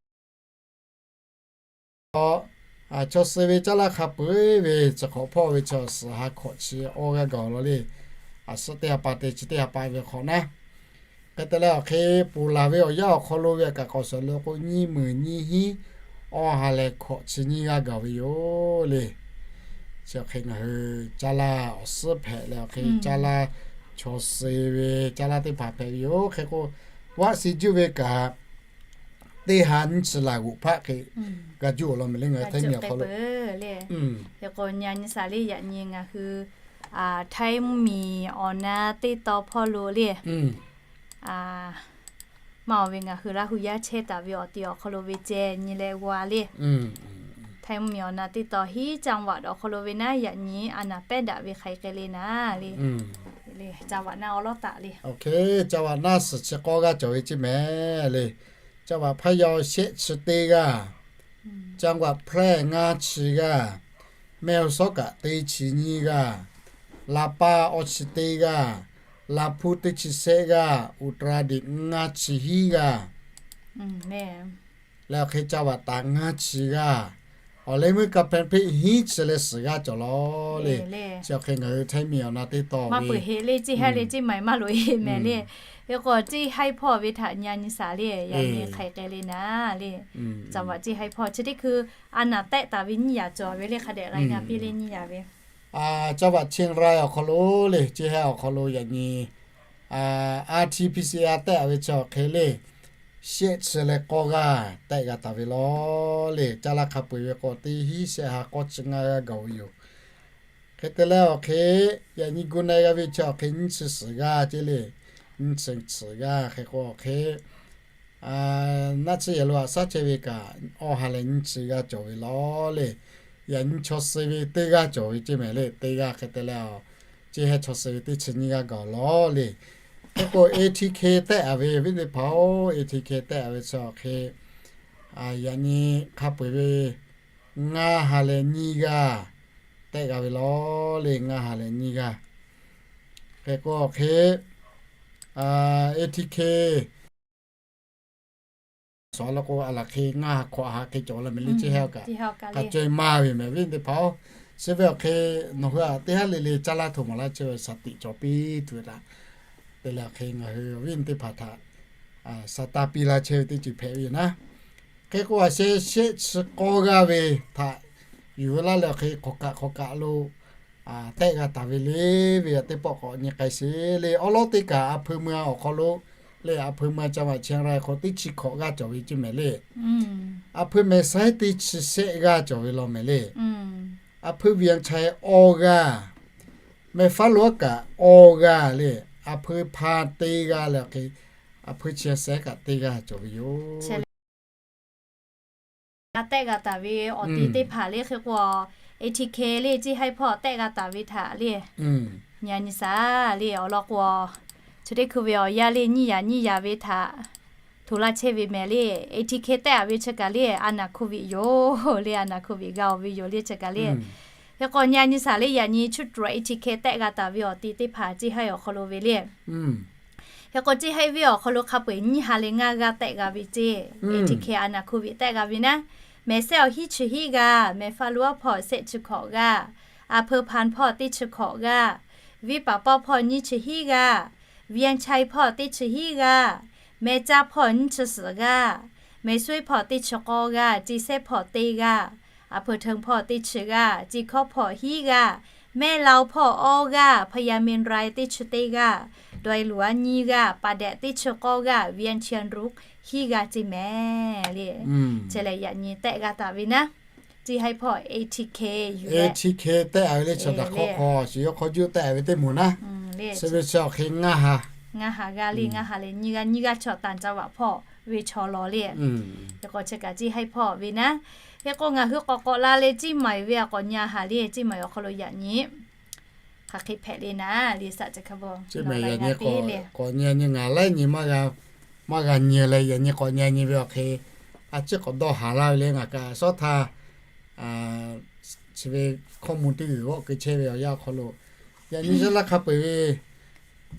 chaw suh ve caˇ laˇ hk'a peu-eˬ ve chi hk'awꞈ hpawˇ ve chi suhˍ ha hkawꞈ chi awˇ g'aˇ gaˬ awˬ lawn le. A suhˉ teˇ ha pa te chi teˇ ha pa ve hk'awꞈ naˉ. Hk'e te leh awˬ hk'e ponˬ laˬ ve awˬ yanˇ awˬ hk'aw lo ve kaꞈ k'awꞈ shawˍ lo k'o nyiˇ meunˍ nyiˇ hinˉ awˇ ha leh hkawꞈ chi nyiˇ g'aˇ gaˬ ve yoˬ le. Chi awˬ hk'e ngaˬ hui caˇ laˇ awˬ suhˉ hpehꞈ leh awˬ hk'e caˇ laˇ chaw suh ve caˇ laˇ teˇ hpaˍ hpehꞈ ve yoˬ. Hk'e k'o vaˆ suh juˇ ve kaꞈ teˇ ha nyiˇ chi laˬ g'oꞈ hpaˆ hk'e g'a juˇ awˬ lawn mehˍ le ngaˬ hui htaiˇ miˬ awˬ hk'aw lo. Hk'e k'o nyi a nyi shaˍ le yaꞈ nyi ngaˬ hui htaiˇ mvuhˇ miˬ awˬ na teˇ taw hpawˇ lo le maˇ awˬ ve ngaˬ hui Laˇ hu yaˇ chehˇ taˍ ve awˬ ti awˬ hk'aw lo ve ceh nyi leh g'a le. Htaiˇ mvuhˇ miˬ awˬ na teˇ taw hiˉ จังหวัด awˬ hk'aw lo ve naˉ yaꞈ nyi a naˍ pehˉ daꞈ ve hk'aˬ hk'e le naˉ le. Ca vaꞈ naˆ awˬ lawˉ taˍ le. Ca vaꞈ naˆ suhˍ chi k'awˇ g'aˇ cawˬ ve ceˇ mehˍ le. Ca vaꞈ พะเยา shehˆ chi teˇ g'aˇ, จังหวัดแพร่ ngaˇ chi g'aˇ, แม่ฮ่องสอน kaꞈ teˇ chi nyiˇ g'aˇ, ลำปาง awˇ chi teˇ g'aˇ, ลำพูน teˇ chi shehˆ g'aˇ, อุตรดิตถ์ ngaˇ chi hiˉ g'aˇ. Leh awˬ hk'e ca vaꞈ taˍ ngaˇ chi g'aˇ. Awˬ leh meuˇ ka hpehˇ hpeˆ hiˉ chi leh suhˍ g'aˇ cawˬ law le. Chi awˬ hk'e ngaˬ hui htaiˇ miˬ awˬ na teˇ taw maˇ peuˬ heˆ le, ceˇ haiˇ le ceˇ maiˍ maˇ loꞈ e mehˍ le. Hk'e k'o ceˇ haiˇ hpawˇ ve htaꞈ nyi a nyi shaˍ le yaꞈ nyi hk'aˬ hk'e le naˉ le. Ca vaꞈ ceˇ haiˇ hpawˇ chi teˇ hkui a naˍ tehˆ taˍ ve nyiˇ yaꞈ cawˬ ve le hk'a dehꞈ g'a ngaˬ piˇ le nyiˇ yaꞈ ve. Ca vaꞈ เชียงราย awˬ hk'aw lo le ceˇ haiˇ awˬ hk'aw lo yaꞈ nyi RT-PCR tehˆ a ve chi awˬ hk'e le. shehˆ chi leh k'awˇ g'aˇ tehˆ g'a taˍ ve law le. Caˇ laˇ hk'a peu-eˬ ve k'o, teˇ hinˉ shehˆ ha k'awˇ chi ngaˇ g'aˇ gaˬ ve yoˬ. Hk'e te leh awˬ hk'e, yaꞈ nyi gu na-e g'a ve chi awˬ hk'e nyiˇ chi suhˍ g'aˇ ceˇ le. Nyiˇ chi suhˍ g'aˇ hk'e k'o awˬ hk'e, naˆ tsuhˇ yehˬ lo haꞈ shaˉ chehˇ ve kaꞈ, awˇ ha leh nyiˇ chi g'aˇ cawˬ ve law le. Yaꞈ nyi chaw suh ve teˇ g'aˇ cawˬ ve ceˇ mehˍ le. Teˇ g'aˇ hk'e te leh, ceˇ hehˉ chaw suh ve teˇ chi nyiˇ g'aˇ gaˬ law le. Hk'e k'o A T K tehˆ-a ve awˬ viˉ teˇ hpaˍ-oˬ, A T K tehˆ-a ve chi awˬ hk'e, yaꞈ nyi hk'a peu-eˬ ve ngaˇ ha leh nyiˇ g'aˇ tehˆ g'a ve law le. Ngaˇ ha leh nyiˇ g'aˇ. Hk'e k'o awˬ hk'e, A T K suhˍ law k'o, a laˬ hk'e ngaˇ ha hkawꞈ ha hk'e cawˬ la mehˍ le. Ceˇ hehˉ kaꞈ hk'a caweh maˇ ve mehˍ viˉ teˇ hpaˍ-oˬ. Chi ve awˬ hk'e, nawˬ hui aꞈ teˇ haˉ le le caˇ laˇ htoꞈ maˍ laˇ chehˇ ve shaˍ tiꞈ cawˬ piˇ tuˬ ve htaꞈ te leh awˬ hk'e ngaˬ hui awˬ viˉ teˇ hpaˍ htaꞈ shaˍ taˇ piˇ laˇ chehˇ ve teˇ ceuˬ hpehꞈ ve yoˬ naˉ. Hk'e k'o, a shehˆ chi k'awˇ g'aˇ ve htaꞈ yuˬ ve laˇ leh awˬ hk'e hk'awꞈ kaꞈ hk'awꞈ kaꞈ lo tehˆ g'a taˍ ve le. Ve aꞈ teˇ pawˆ k'awꞈ nyi k'ai sheˍ le. Awˉ lawˉ teˇ kaꞈ a hpui mui awˬ hk'aw lo le, a hpui mui caˇ maꞈ chehˇ ra ve hk'aw teˇ chi hkawꞈ g'aˇ cawˬ ve ceˇ mehˍ le. A hpui mehˍ saiˉ teˇ chi shehˆ g'aˇ cawˬ ve law mehˍ le. A hpui Vian Chai awˇ g'aˇ, mehˍ faˉ lo aˉ kaꞈ awˇ g'aˇ le. A hpui hpa teˇ g'aˇ leh awˬ hk'e, a hpui chi sehˉ kaꞈ teˇ g'aˇ cawˬ ve yoˬ. G'a tehˆ g'a taˍ ve awˬ ti teˇ hpaˍ le hk'e k'o, A T K le ceˇ haiˉ hpawˇ tehˆ g'a taˍ ve htaꞈ le, nyi a nyi shaˍ le awˬ lawn k'o, chi teˇ hkui ve awˬ yanˇ le nyiˇ yaꞈ nyiˇ yaꞈ ve htaꞈ htoꞈ laˇ chehˇ ve mehˍ le. A T K tehˆ-a ve chi kaꞈ le a naˍ hkoˇ viꞈ yoˬ le. A naˍ hkoˇ viꞈ g'a-oˬ ve yoˬ le chi kaꞈ le. Hk'e k'o nyi a nyi shaˍ le yaꞈ nyi chuˇ tuꞈ A T K tehˆ g'a taˍ ve awˬ ti teˇ hpaˍ ceˇ haiˉ awˬ hk'aw lo ve le. Hk'e k'o ceˇ haiˉ viˉ awˬ hk'aw lo hk'a peu-eˬ nyiˇ ha leh ngaˇ g'aˇ tehˆ g'a ve ceˇ. A T K a naˍ hkoˇ viꞈ tehˆ g'a ve naˉ, mehˍ sehˉ awˬ hiˉ chi hiˉ g'aˇ, mehˍ faˉ lo aˉ hpawˇ shehˆ chi hkawꞈ g'aˇ, a hpui hpan hpawˇ teˇ chi hkawꞈ g'aˇ, viˉ paˍ pawˇ hpawˇ nyiˇ chi hiˉ g'aˇ, Vian Chai hpawˇ teˇ chi hiˉ g'aˇ, mehˍ caˇ hpawˇ nyiˇ chi suhˍ g'aˇ, mehˍ suiˉ hpawˇ teˇ chi k'awˇ g'aˇ, ceˇ sehˉ hpawˇ teˇ g'aˇ, a hpui hteunˍ hpawˇ teˇ chi g'aˇ, ceˇ hkawˉ hpawˇ hiˉ g'aˇ, mehˆ lao hpawˇ awˇ g'aˇ, Phayā Myaeˇ Rae teˇ chi teˇ g'aˇ, Dawai Luˬ aˉ nyiˇ g'aˇ, Paˍ dehꞈ teˇ chi k'awˇ g'aˇ, Vian Chai Ruk hiˉ g'aˇ ceˇ mehˍ le. Chi lehˬ yaꞈ nyi tehˆ g'a taˍ ve naˉ, ceˇ haiˉ hpawˇ A T K yuˬ leh, A T K tehˆ-a ve le chaw daꞈ hk'awˇ hk'aw shiˍ yawˇ hk'aw juˇ tehˆ-a ve teˇ moˍ naˉ, chi ve chi awˬ hk'e ngaˇ ha, ngaˇ ha g'aˇ le ngaˇ ha leh nyiˇ g'aˇ, nyiˇ g'aˇ chaw tanˍ caˇ vaꞈ hpawˇ ve chaw law le. Hk'e k'o chi kaꞈ ceˇ haiˉ hpawˇ ve naˉ, hk'e k'o ngaˬ hui k'awꞈ k'awꞈ la leh Ciˇ Maiˍ ve aꞈ k'awꞈ nyi a haˍ le. Ciˇ Maiˍ awˬ hk'aw lo yaꞈ nyi hk'aˬ hk'e hpehꞈ le naˉ le, saꞈ ca hka bo, Ciˇ Maiˍ yaꞈ nyi k'awꞈ nyi a nyi ngaˬ laiˉ nyi maˇ g'a nyi leh, yaꞈ nyi k'awꞈ nyi a nyi ve awˬ hk'e, a ciˉ k'awꞈ dawˇ haˍ laˇ ve le. Ngaˬ kaꞈ shawˉ htaˇ chi ve hkawˇ mvuh teˇ g'uiˬ g'awˆ keu chehˇ ve awˬ yanˇ awˬ hk'aw lo, yaꞈ nyi yaˇ laˇ hk'a peu-eˬ ve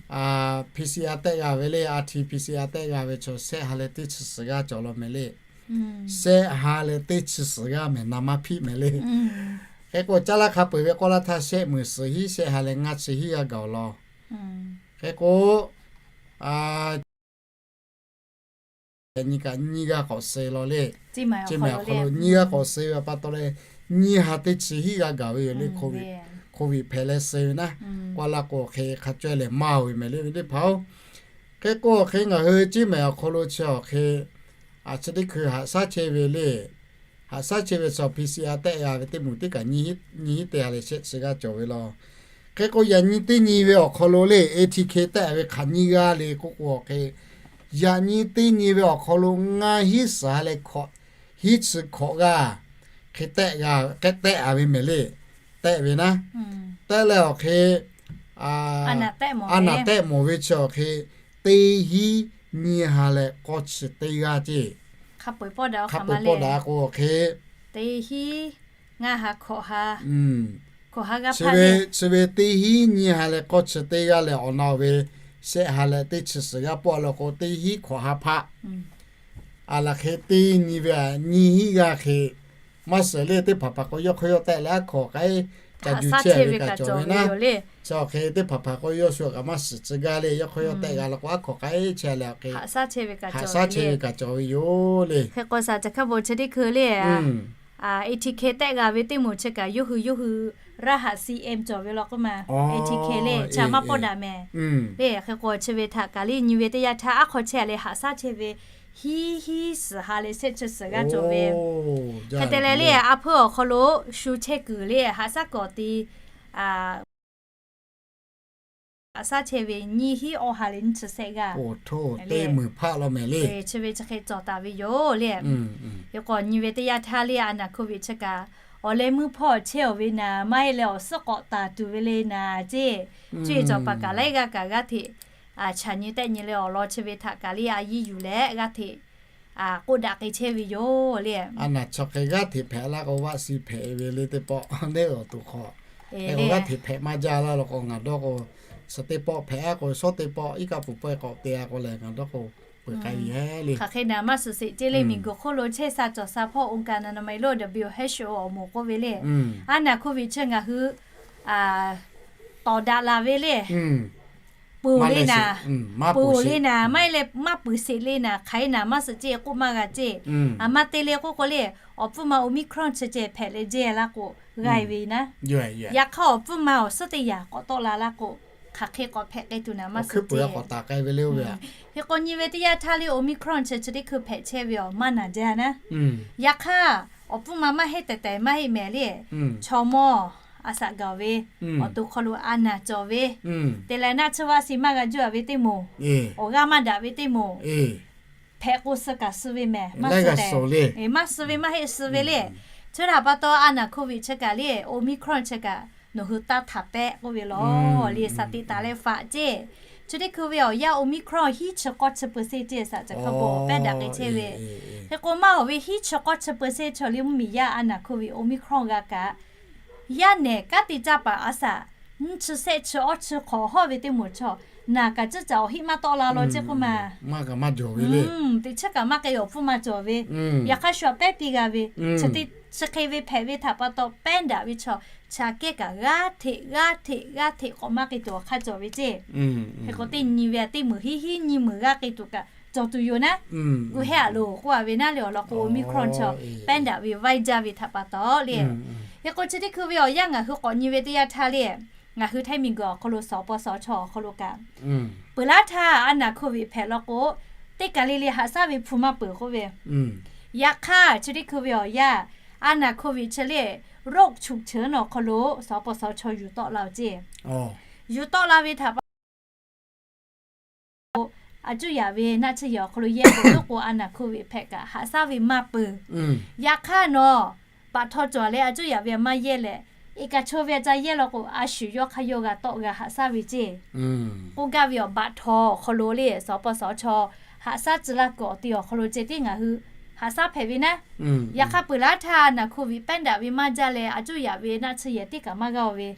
P C R tehˆ g'a ve le, R T P C R tehˆ g'a ve chaw shehˆ ha leh teˇ chi suhˍ g'aˇ cawˬ law mehˍ le. Shehˆ ha leh teˇ chi suhˍ g'aˇ mehˍ, naˍ maˇ hpiˆ mehˍ le. Hk'e k'o caˇ laˇ hk'a peu-eˬ ve k'awˇ laˇ htaˇ shehˆ meunˍ suhˍ hiˉ shehˆ ha leh ngaˇ chi hiˉ g'aˇ gaˬ-oˬ law. Hk'e k'o, yaꞈ nyi kaꞈ nyiˇ g'aˇ k'awꞈ suh law le. Ciˇ Maiˍ awˬ hk'aw lo nyiˇ g'aˇ k'awꞈ suh ve pa taw leh, nyiˇ ha teˇ chi hiˉ g'aˇ gaˬ ve yoˬ le. Hk'oˆ viꞈ hpehꞈ leh suh ve naˉ, k'awˇ laˇ k'o hk'e hk'a caweh lehˬ maˇ-oˬ ve mehˍ le ve teˇ hpaˍ-oˬ. Hk'e k'o awˬ hk'e ngaˬ hui Ciˇ Maiˍ awˬ hk'aw lo chi awˬ hk'e, a chi teˇ hkui haꞈ shaˉ chehˇ ve le. Haꞈ shaˉ chehˇ ve chaw P C R tehˆ g'a ve teˇ moˍ teˇ kaꞈ nyiˇ hiˉ teˇ ha leh shehˆ chi g'aˇ cawˬ ve law. Hk'e k'o yaꞈ nyi teˇ nyi ve awˬ hk'aw lo le, A T K tehˆ ve hk'aˬ nyiˇ g'aˇ le k'oˆ k'o awˬ hk'e, yaꞈ nyi teˇ nyi ve awˬ hk'aw lo ngaˇ hiˉ suhˍ ha leh hkawꞈ hiˉ chi hkawꞈ g'aˇ hk'e tehˆ g'a, hk'e tehˆ-a ve mehˍ le. Tehˆ ve naˉ, tehˆ leh awˬ hk'e, a naˍ tehˆ mawˬ ve chi awˬ hk'e, teˇ hiˉ nyiˇ ha leh k'awˇ chi teˇ g'aˇ ceˇ. Hk'a peu-eˬ pawˆ daꞈ k'o awˬ hk'e, teˇ hiˉ ngaˇ ha hkawꞈ ha, hkawꞈ ha g'aˇ hpaˇ ve, chi ve teˇ hiˉ nyiˇ ha leh k'awˇ chi teˇ g'aˇ leh awˬ na-oˬ ve shehˆ ha leh teˇ chi suhˍ g'aˇ pawˆ law k'o teˇ hiˉ hkawꞈ ha hpaˆ. A laˬ hk'e teˇ nyi ve aꞈ nyiˇ hiˉ g'aˇ hk'e maˇ suhˍ le. Teˇ hpaˍ hpaˍ k'o yawˇ hk'aw yawˇ tehˆ leh aˉ hkawꞈ k'ai ca ju chehˇ ve kaꞈ cawˬ ve naˉ. Chi awˬ hk'e teˇ hpaˍ hpaˍ k'o yawˇ shu kaꞈ maˇ suhˍ tcuh gaˇ le. Yawˇ hk'aw yawˇ tehˆ g'a law k'o aˉ hkawꞈ k'ai chehˇ leh awˬ hk'e haꞈ shaˉ chehˇ ve kaꞈ cawˬ ve yoˬ le. Hk'e k'o shaˍ ca hkaˇ bon chi teˇ hkui le, A T K tehˆ g'a ve teˇ moˍ chi kaꞈ yawˇ hui yawˇ hui รหัส C M cawˬ ve law k'oˆ ma. A T K le cha maˇ pawˆ daꞈ mehˍ. Le hk'e k'o chi ve htaꞈ kaꞈ le nyi ve teˇ yanˇ htaˇ aˉ hk'aw chehˇ a le haꞈ shaˉ chehˇ ve hiˉ hiˉ suhˍ ha leh shehˆ chi suhˍ g'aˇ cawˬ ve. Hk'e te leh le a hpuiˇ awˬ hk'aw lo shu chehˇ kuiˬ le haꞈ shaˉ kawꞈ ti haꞈ shaˉ chehˇ ve nyiˇ hiˉ awˬ ha leh nyiˇ chi shehˆ g'aˇ. Chi ve chi hk'e cawˬ taˍ ve yoˬ le. Hk'e k'o nyi ve teˇ yanˇ htaˇ le a naˍ hko viꞈ chi kaꞈ awˬ leh meuˇ hpawˇ chehˇ awˬ ve naˍ maˇ heˆ leh awˬ suhˉ k'awꞈ taˍ tuˬ ve le naˍ ceˇ. Cuˇ yiˍ cawˬ paˍ kaꞈ laiˉ g'aˇ kaꞈ g'aˇ hteꞈ chaꞈ nyi tehˆ nyi leh awˬ lawn chi ve htaꞈ kaꞈ le a yiˇ yuˬ leh g'aˇ hteꞈ k'oˆ daꞈ k'ai chehˇ ve yoˬ le. A naˍ chaw hk'e g'aˇ hteꞈ hpehꞈ laˇ k'o vaˆ shi hpehꞈ ve le teˇ pawˆ neˇ awˬ to hk'aw. Hk'e k'o g'aˇ hteꞈ hpehꞈ maˇ jaˇ laˇ law k'o ngaˬ dawˇ k'o, suhˍ teˇ pawˆ hpehꞈ a k'o shawˉ teˇ pawˆ iˉ kaˆ peuˬ pawehˇ k'awꞈ te a k'o lehˬ ngaˬ dawˇ k'o peuˬ k'ai ve le. Hk'aˬ hk'e naˍ maˇ suhˍ sheˍ ceˇ le miˬguiˬ hk'oˆ lo chehˇ sha cawˬ sha hpawˇ องค์การอนามัยโลก W H O awˬ moˍ k'oˆ ve le. A naˍ hko viꞈ chi ngaˬ hui tawˍ daꞈ laˬ ve le. Peuˬ le naˍ, peuˬ le naˍ, maˇ heˆ leh maˇ peuˬ sheˍ le naˍ, hk'aˬ hk'e naˍ maˇ suhˍ ceˇ k'oˆ maˇ g'a ceˇ. A ma te le k'oˆ k'o le, awˬ pfuhˇ ma Omicron chi ceh hpehꞈ leh jehˇ laˇ k'o g'a ve naˉ. Yaꞈ hk'aˇ awˬ pfuhˇ ma awˬ suhˉ teˇ yanˇ k'awꞈ tawˆ la laˇ k'o, hk'aˬ hk'e k'awꞈ hpehꞈ k'ai tuˬ naˍ maˇ suhˍ ceˇ. Hk'e k'o nyi ve teˇ yanˇ htaˇ le Omicron chi chi teˇ hkui hpehꞈ chehˇ ve awˬ maˇ naˍ jaˇ naˉ. Yaꞈ hk'aˇ awˬ pfuhˇ ma maˇ heˆ tehˬ tehˬ maˇ heˆ mehˍ le. Chaw mawˇ a shaꞈ gaˬ ve, awˬ to hk'aw lo a naˍ cawˬ ve, te leh naˆ tsuhˇ vaˆ shi maˇ g'a juˇ a ve teˇ moˍ, awˬ g'aˇ maˇ daꞈ ve teˇ moˍ hpehꞈ k'o suh kaꞈ suh ve mehˍ, maˇ suh tehꞈ, maˇ suh ve maˇ heˆ suh ve le. Chi htaꞈ pa taw a naˍ hko viꞈ chi kaꞈ le Omicron chi kaꞈ nawˬ hui taˇ htaꞈ pehˆ k'oˆ ve law le, shaˍ tiꞈ taˍ leh faꞈ ceˇ. Chi teˇ hkui ve awˬ yanˇ Omicron hiˉ chi k'awˇ chi เปอร์เซ็นต์ ceˇ shaˍ caˬ hk'a bawˬ pehˇ daꞈ k'ai chehˇ ve. Hk'e k'o maˇ awˬ ve hiˉ chi k'awˇ chi เปอร์เซ็นต์ chaw le mvuhˇmiˬ yaˇ a naˍ hko viꞈ Omicron g'a kaꞈ, yaˇ nehˬ kanˉ te caˇ paˍ a shaꞈ nyiˇ chi shehˆ chi awˇ chi hk'awꞈ hawˇ ve teˇ moˍ chaw naˍ kaꞈ ciˉ caꞈ awˬ hiˆ maˇ tawˆ la law ceˇ k'oˆ ma. Teˇ chiˉ kaꞈ maˇ k'ai awˬ pfuhˇ ma cawˬ ve. Yaꞈ hk'aˇ shu a pehˉ piˇ g'a ve, chi hk'e ve hpehꞈ ve htaꞈ pa taw pehˇ daꞈ ve chaw chi aꞈ kehˉ kaꞈ g'aˇ hteꞈ g'aˇ hteꞈ g'aˇ hteꞈ k'awꞈ maˇ k'ai tuˬ awˬ hk'aˇ cawˬ ve ceˇ. Hk'e k'o teˇ nyi ve a teˇ meunˍ hiˉ hiˉ nyi meunˍ g'aˇ k'ai tuˬ kaꞈ cawˬ tuˬ yoˬ naˉ. Gu hehˉ a loˬ k'oˆ a ve naˉ le awˬ lawn k'o Omicron chaw pehˇ daꞈ ve vaiˇ jaˇ ve htaꞈ pa taw le. Hk'e k'o chi teˇ hkui ve awˬ yanˇ ngaˬ hui k'awꞈ nyi ve teˇ yanˇ htaˇ le, ngaˬ hui htaiˇ miˬguiˬ awˬ hk'aw lo sawˍ paw sawˍ chaw awˬ hk'aw lo kaꞈ peuˬ laˇ htaˇ a naˍ hko viꞈ hpehꞈ law k'o, teˇ kaˬ le le haꞈ shaˉ ve hpu maˇ peuˬ k'oˆ ve. Yaꞈ hk'aˇ chi teˇ hkui ve awˬ yanˇ a naˍ hko viꞈ chi le โรคฉุกเฉิน awˬ hk'aw lo sawˍ paw sawˍ chaw yuˬ tawˆ la-oˬ ceˇ. Yuˬ tawˆ la ve htaꞈ pa a cuˇ yaꞈ ve naˆ tsuhˇ yehˬ awˬ hk'aw lo yehˇ k'o, yawˇ k'o a naˍ hko viꞈ hpehꞈ kaꞈ haꞈ shaˉ ve maˇ peuˬ. Yaꞈ hk'aˇ nawˬ baꞈ htaw cawˬ leh a cuˇ yaꞈ ve maˇ yehˇ leh, eˍ kaˍ chaw ve a ca yehˇ law k'o a shu yawˇ hk'aˇ yawˇ g'a tawˆ g'a haꞈ shaˉ ve ceˇ k'oˆ gaˇ ve awˬ baꞈ htaw awˬ hk'aw lo le sawˍ paw sawˍ chaw haꞈ shaˉ tcuh laˇ kuiˬ awˬ te awˬ hk'aw lo ceh tiˉ ngaˬ hui haꞈ shaˉ hpehꞈ ve naˉ. Yaꞈ hk'aˇ peuˬ laˇ htaˇ naˍ hko viꞈ pehˇ daꞈ ve maˇ jaˇ leh a cuˇ yaꞈ ve naˆ tsuhˇ yehˬ teˇ kaꞈ maˇ g'a-oˬ ve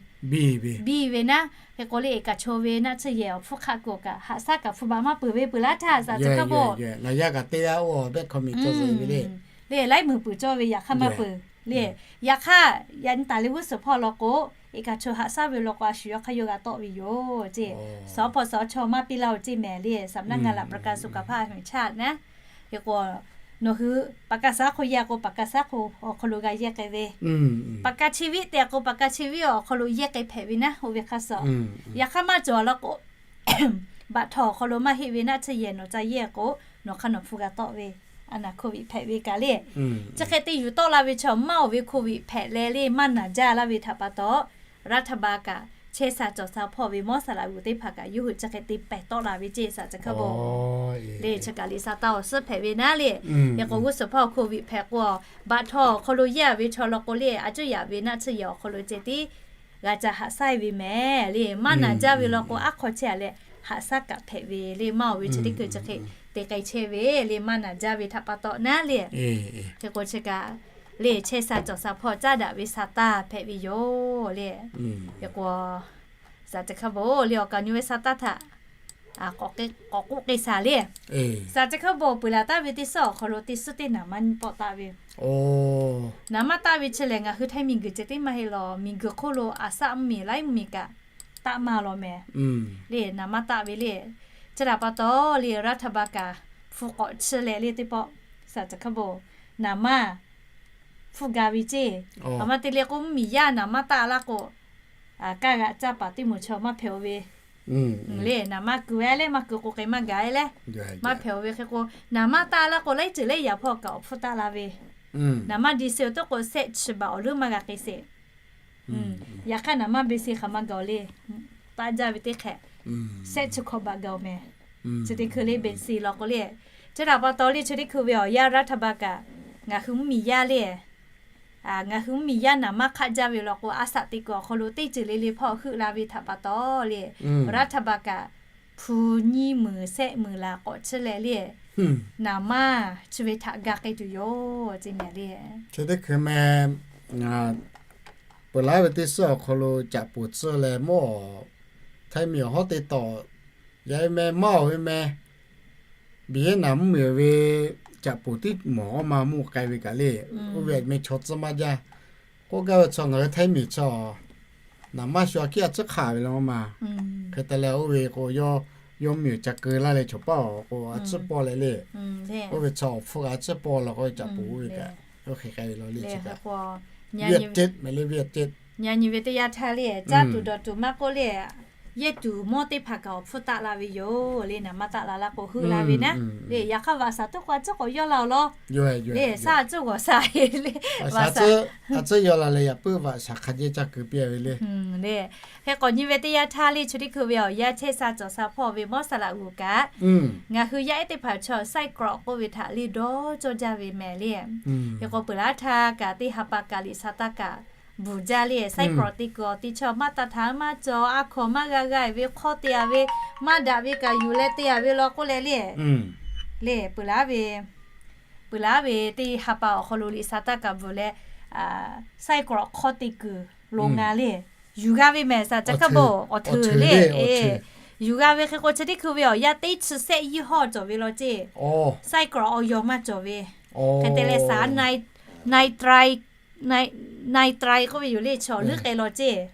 biˇ ve naˉ. Hk'e k'o le eˍ kaˍ chaw ve naˆ tsuhˇ yehˬ awˬ hpfuhˇ hk'aˆ kuiˬ kaꞈ haꞈ shaˉ kaꞈ hpu baˬ maˇ peuˬ ve peuˬ laˇ htaˇ, shaˍ tcuh hk'aˇ bawˬ, le laiˉ meunˍ peuˬ cawˇ ve yaꞈ hk'aˇ maˇ peuˬ le. Yaꞈ hk'aˇ yaꞈ nyi taˍ le g'uˇ suhˍ hpawˇ law k'o, eˍ kaˍ chaw haꞈ shaˉ ve law k'o a shu yawˇ hk'aˇ yawˇ g'a tawˆ ve yoˬ ceˇ. Sawˍ paw sawˍ chaw maˇ piˇ laˇ-oˬ ceˇ mehˍ le, สำนักงานหลักประกันสุขภาพแห่งชาติ naˉ. Hk'e k'o nawˬ hui ประกันสังคม yehˇ k'o ประกันสังคม awˬ hk'aw lo g'a yehˇ k'ai ve, ประกันชีวิต tehꞈ k'o ประกันชีวิต awˬ hk'aw lo yehˇ k'ai hpehꞈ ve naˉ, oˇ ve hk'aˇ suh. Yaꞈ hk'aˇ maˇ cawˬ law k'o, baꞈ htaw awˬ hk'aw lo maˇ heˆ ve naˆ tsuhˇ yehˬ nawˬ ca yehˇ k'o, nawˬ hk'aˇ nawˬ hpu g'a tawˆ ve a naˍ hko viꞈ hpehꞈ ve kaꞈ le. Chi hk'e te yuˬ tawˆ la ve chaw maˇ awˬ ve hko viꞈ hpehꞈ leh le maˇ naˬ jaˇ laˇ ve htaꞈ pa taw, รัฐบาล kaꞈ chehˇ sha cawˬ sha hpawˇ ve mawˇ saˍ laꞈ g'uˬ teˇ hpaˍ kaꞈ yawˇ hui chi hk'e te pehˬ tawˆ la ve ceˇ shaˍ tcuh hk'aˇ bawˬ. Le chi kaꞈ liꞈ sha taˇ awˬ suhˉ hpehꞈ ve naˉ le. Hk'e k'o g'uˇ suhˍ hpawˇ hko viꞈ hpehꞈ k'o, baꞈ htaw awˬ hk'aw lo yehˇ ve chaw law k'o le a cuˇ yaꞈ ve naˆ tsuhˇ yehˬ awˬ hk'aw lo ceh tiˉ g'a ca haꞈ shaˉ ve mehˍ le. Maˇ naˬ jaˇ ve law k'o aˉ hk'aw chehˇ a leh haꞈ shaˉ kaꞈ hpehꞈ ve le, maˇ awˬ ve chi teˇ hkui chi hk'e te k'ai chehˇ ve le maˇ naˬ jaˇ ve htaꞈ pa taw naˉ le. Hk'e k'o chi kaꞈ le chehˇ sha cawˬ sha hpawˇ caˉ daꞈ ve sha taˇ hpehꞈ ve yoˬ le. Hk'e k'o shaˍ tcuh hk'aˇ bawˬ le awˬ kaꞈ nyi ve sha taˇ htaꞈ k'awꞈ k'oˆ k'ai shaˍ le. Shaˍ tcuh hk'aˇ bawˬ peuˬ laˬ taˍ ve teˇ suhˉ awˬ hk'aw lo teˇ suhˉ teˇ naˍ maˇ nyi pawˆ taˍ ve. Naˍ maˇ taˆ ve chi lehˬ ngaˬ hui htaiˇ miˬguiˬ ceh tiˉ maˇ heˆ law, miˬguiˬ hk'oˆ lo aˬ shaˆ mvuhˇmiˬ laiˉ mvuhˇmiˬ kaꞈ taˆ maˇ law mehˍ le. Naˍ maˇ taˆ ve le. Chi htaꞈ pa taw le รัฐบาล kaꞈ hpu k'awꞈ chi leh le teˇ pawˆ shaˍ tcuh hk'aˇ bawˬ naˍ maˇ hpfuhˇ ga ve ceˇ. Aˬ ma te le k'o, mvuhˇmiˬ yaˇ naˍ manˇ taˆ laˇ k'o, kaˇ g'aꞈ caˇ paˍ teˇ moˍ chaw maˇ hpehꞈ-o ve le. Naˍ manˇ keu-e leh maˇ keu k'o k'ai maˇ gaˬ-e leh, maˇ hpehꞈ-o ve hk'e k'o, naˍ manˇ taˆ laˇ k'o, laiˉ ceuˬ lehˬ yaꞈ hpawˇ kaꞈ awˬ hpfuhˇ taˆ la ve. Naˍ manˇ di se-o teˇ k'o, sehˆ chi baˬ awˬ leuˉ maˇ g'a k'ai sheˍ. Yaꞈ hk'aˇ naˍ manˇ be se hk'aˬ maˇ gaˬ-o le. Taˆ jaˇ ve teˇ hk'e, sehˆ chi hkawꞈ baˬ gaˬ-o mehˍ. Chi teˇ hkui le be se law k'o le, chi htaꞈ pa taw le chi teˇ hkui ve awˬ yanˇ รัฐบาล kaꞈ ngaˬ hui mvuhˇmiˬ yaˇ le, ngaˬ hui mvuhˇmiˬ yaˇ naˍ manˇ hk'aˆ jaˇ ve law k'o, a shaꞈ teꞈ kuiˬ awˬ hk'aw lo teˇ ceuˬ le le hpawˇ heuˆ la ve htaꞈ pa taw le, รัฐบาล kaꞈ hpu nyiˇ meunˍ sehˆ meunˍ laˬ k'awꞈ chiˇ leh le, naˍ manˇ chi ve htaꞈ ga k'ai tuˬ yoˬ ceˇ mehˍ le. Chi teˇ hkui meh, peuˬ laˉ ve teˇ suhˉ awˬ hk'aw lo caꞈ poˍ tcuhˇ leh mawˇ, Htaiˇ miˬ awˬ hawˉ te tawˍ yaꞈ ve meh maˇ-oˬ ve meh, Vietnam mvuhˇmiˬ ve caꞈ poˍ tiˉ mawˬ awˇ ma mvuhˇ k'ai ve kaꞈ le, oˇ ve meh chaw tcuhˇ maˇ jaˇ. K'oˆ gaˇ ve chaw ngaˬ hui Htaiˇ miˬ chaw naˍ manˇ shu a kiˉ a tcuhˉ hk'aˬ ve le ma. Hk'e te leh oˇ ve k'o, yawˇ mvuhˇmiˬ ca keu laˇ leh chaw paˇ awˬ k'o a tcuhˉ paw leh le. Oˇ ve chaw awˬ hpfuhˇ a tcuhˉ paw law k'o caꞈ poˍ oˇ ve kaꞈ oˇ hk'e k'ai ve law le chi kaꞈ. Viˇ a ceˇ mehˍ le, viˇ a ceˇ. Nyi ve teˇ yanˇ htaˇ le, caˇ tuˬ dawˬ tuˬ maˇ k'oˆ le, yehˇ tuˬ mawˇ teˇ hpaˍ kaꞈ awˬ hpfuhˇ taˆ la ve yoˬ le. Naˍ manˇ taˆ la laˇ k'o heuˆ la ve naˉ le. Yaꞈ hk'aˇ vaꞈ shaˍ tuˉ k'o a tcuhˉ k'awꞈ yawˇ la-oˬ law le. Shaˉ a tcuhˉ g'awˬ sha le. A tcuhˉ yawˇ la leh yaꞈ puiˉ vaꞈ shaˍ hk'a jehˇ caˇ keu piˇ ve le. Le, hk'e k'awꞈ nyi ve teˇ yanˇ htaˇ le chi teˇ hkui ve awˬ yanˇ chehˇ sha cawˬ sha hpawˇ ve mawˇ saˍ laꞈ g'uˬ kaꞈ, ngaˬ hui yaˇ ehˉ teˇ hpaˍ chaw ไส้กรอก k'oˆ ve htaꞈ le dawˇ cawˇ jaˇ ve mehˍ le. Hk'e k'o peuˬ laˉ htaˇ kaꞈ teˇ ha pa kaꞈ liꞈ sa taˇ kaꞈ bvuhˬ jaˇ le. ไส้กรอก te kuiˬ awˬ te chaw maˇ taˇ htaꞈ maˇ cawˬ, a hkawnˍ maˇ g'a g'a ve hk'awˇ te-a ve, maˇ daꞈ ve kaꞈ yuˬ leh te-a ve law k'oˆ leh le. Le peuˬ laˉ ve, peuˬ laˉ ve teˇ ha pa awˬ hk'aw lo liꞈ sa taˇ kaꞈ bvuhˬ leh, ไส้กรอก hk'awˇ te kuiˬ lo nga le. Yuˬ g'a ve mehˍ shaˍ ca hkaˇ bawˬ awˬ hteuˍ le. Yuˬ g'a ve hk'e k'o chi teˇ hkui ve awˬ yanˇ teˇ chi sehˆ yiˇ hawˇ cawˬ ve law ceˇ. ไส้กรอก awˬ yawˬ maˇ cawˬ ve. Hk'e te leh shaˍ ไนไตร ไนไตร k'oˆ ve yoˬ le, chaw leuˉ k'ai law ceˇ.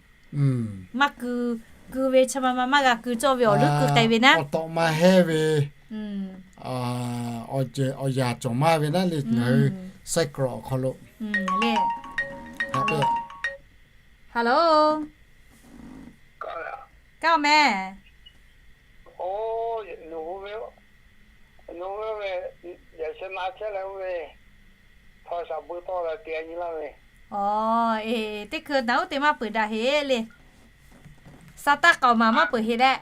Maˇ keu, keu ve chi ma ma maˇ g'a keu cawˇ ve awˬ leuˉ keu k'ai ve naˉ. Awˬ tawꞈ ma hehˇ ve awˬ yaˍ cawˬ maˇ ve naˉ le ngaˬ hui ไส้กรอก awˬ hk'aw lo. Hello, kaˇ mehˍ. Aˬ, teˇ hkui naˬ uˉ te maˇ peuˬ daꞈ heˆ le. Sa taˇ k'aoˍ maˍ maˇ peuˬ heˆ leh.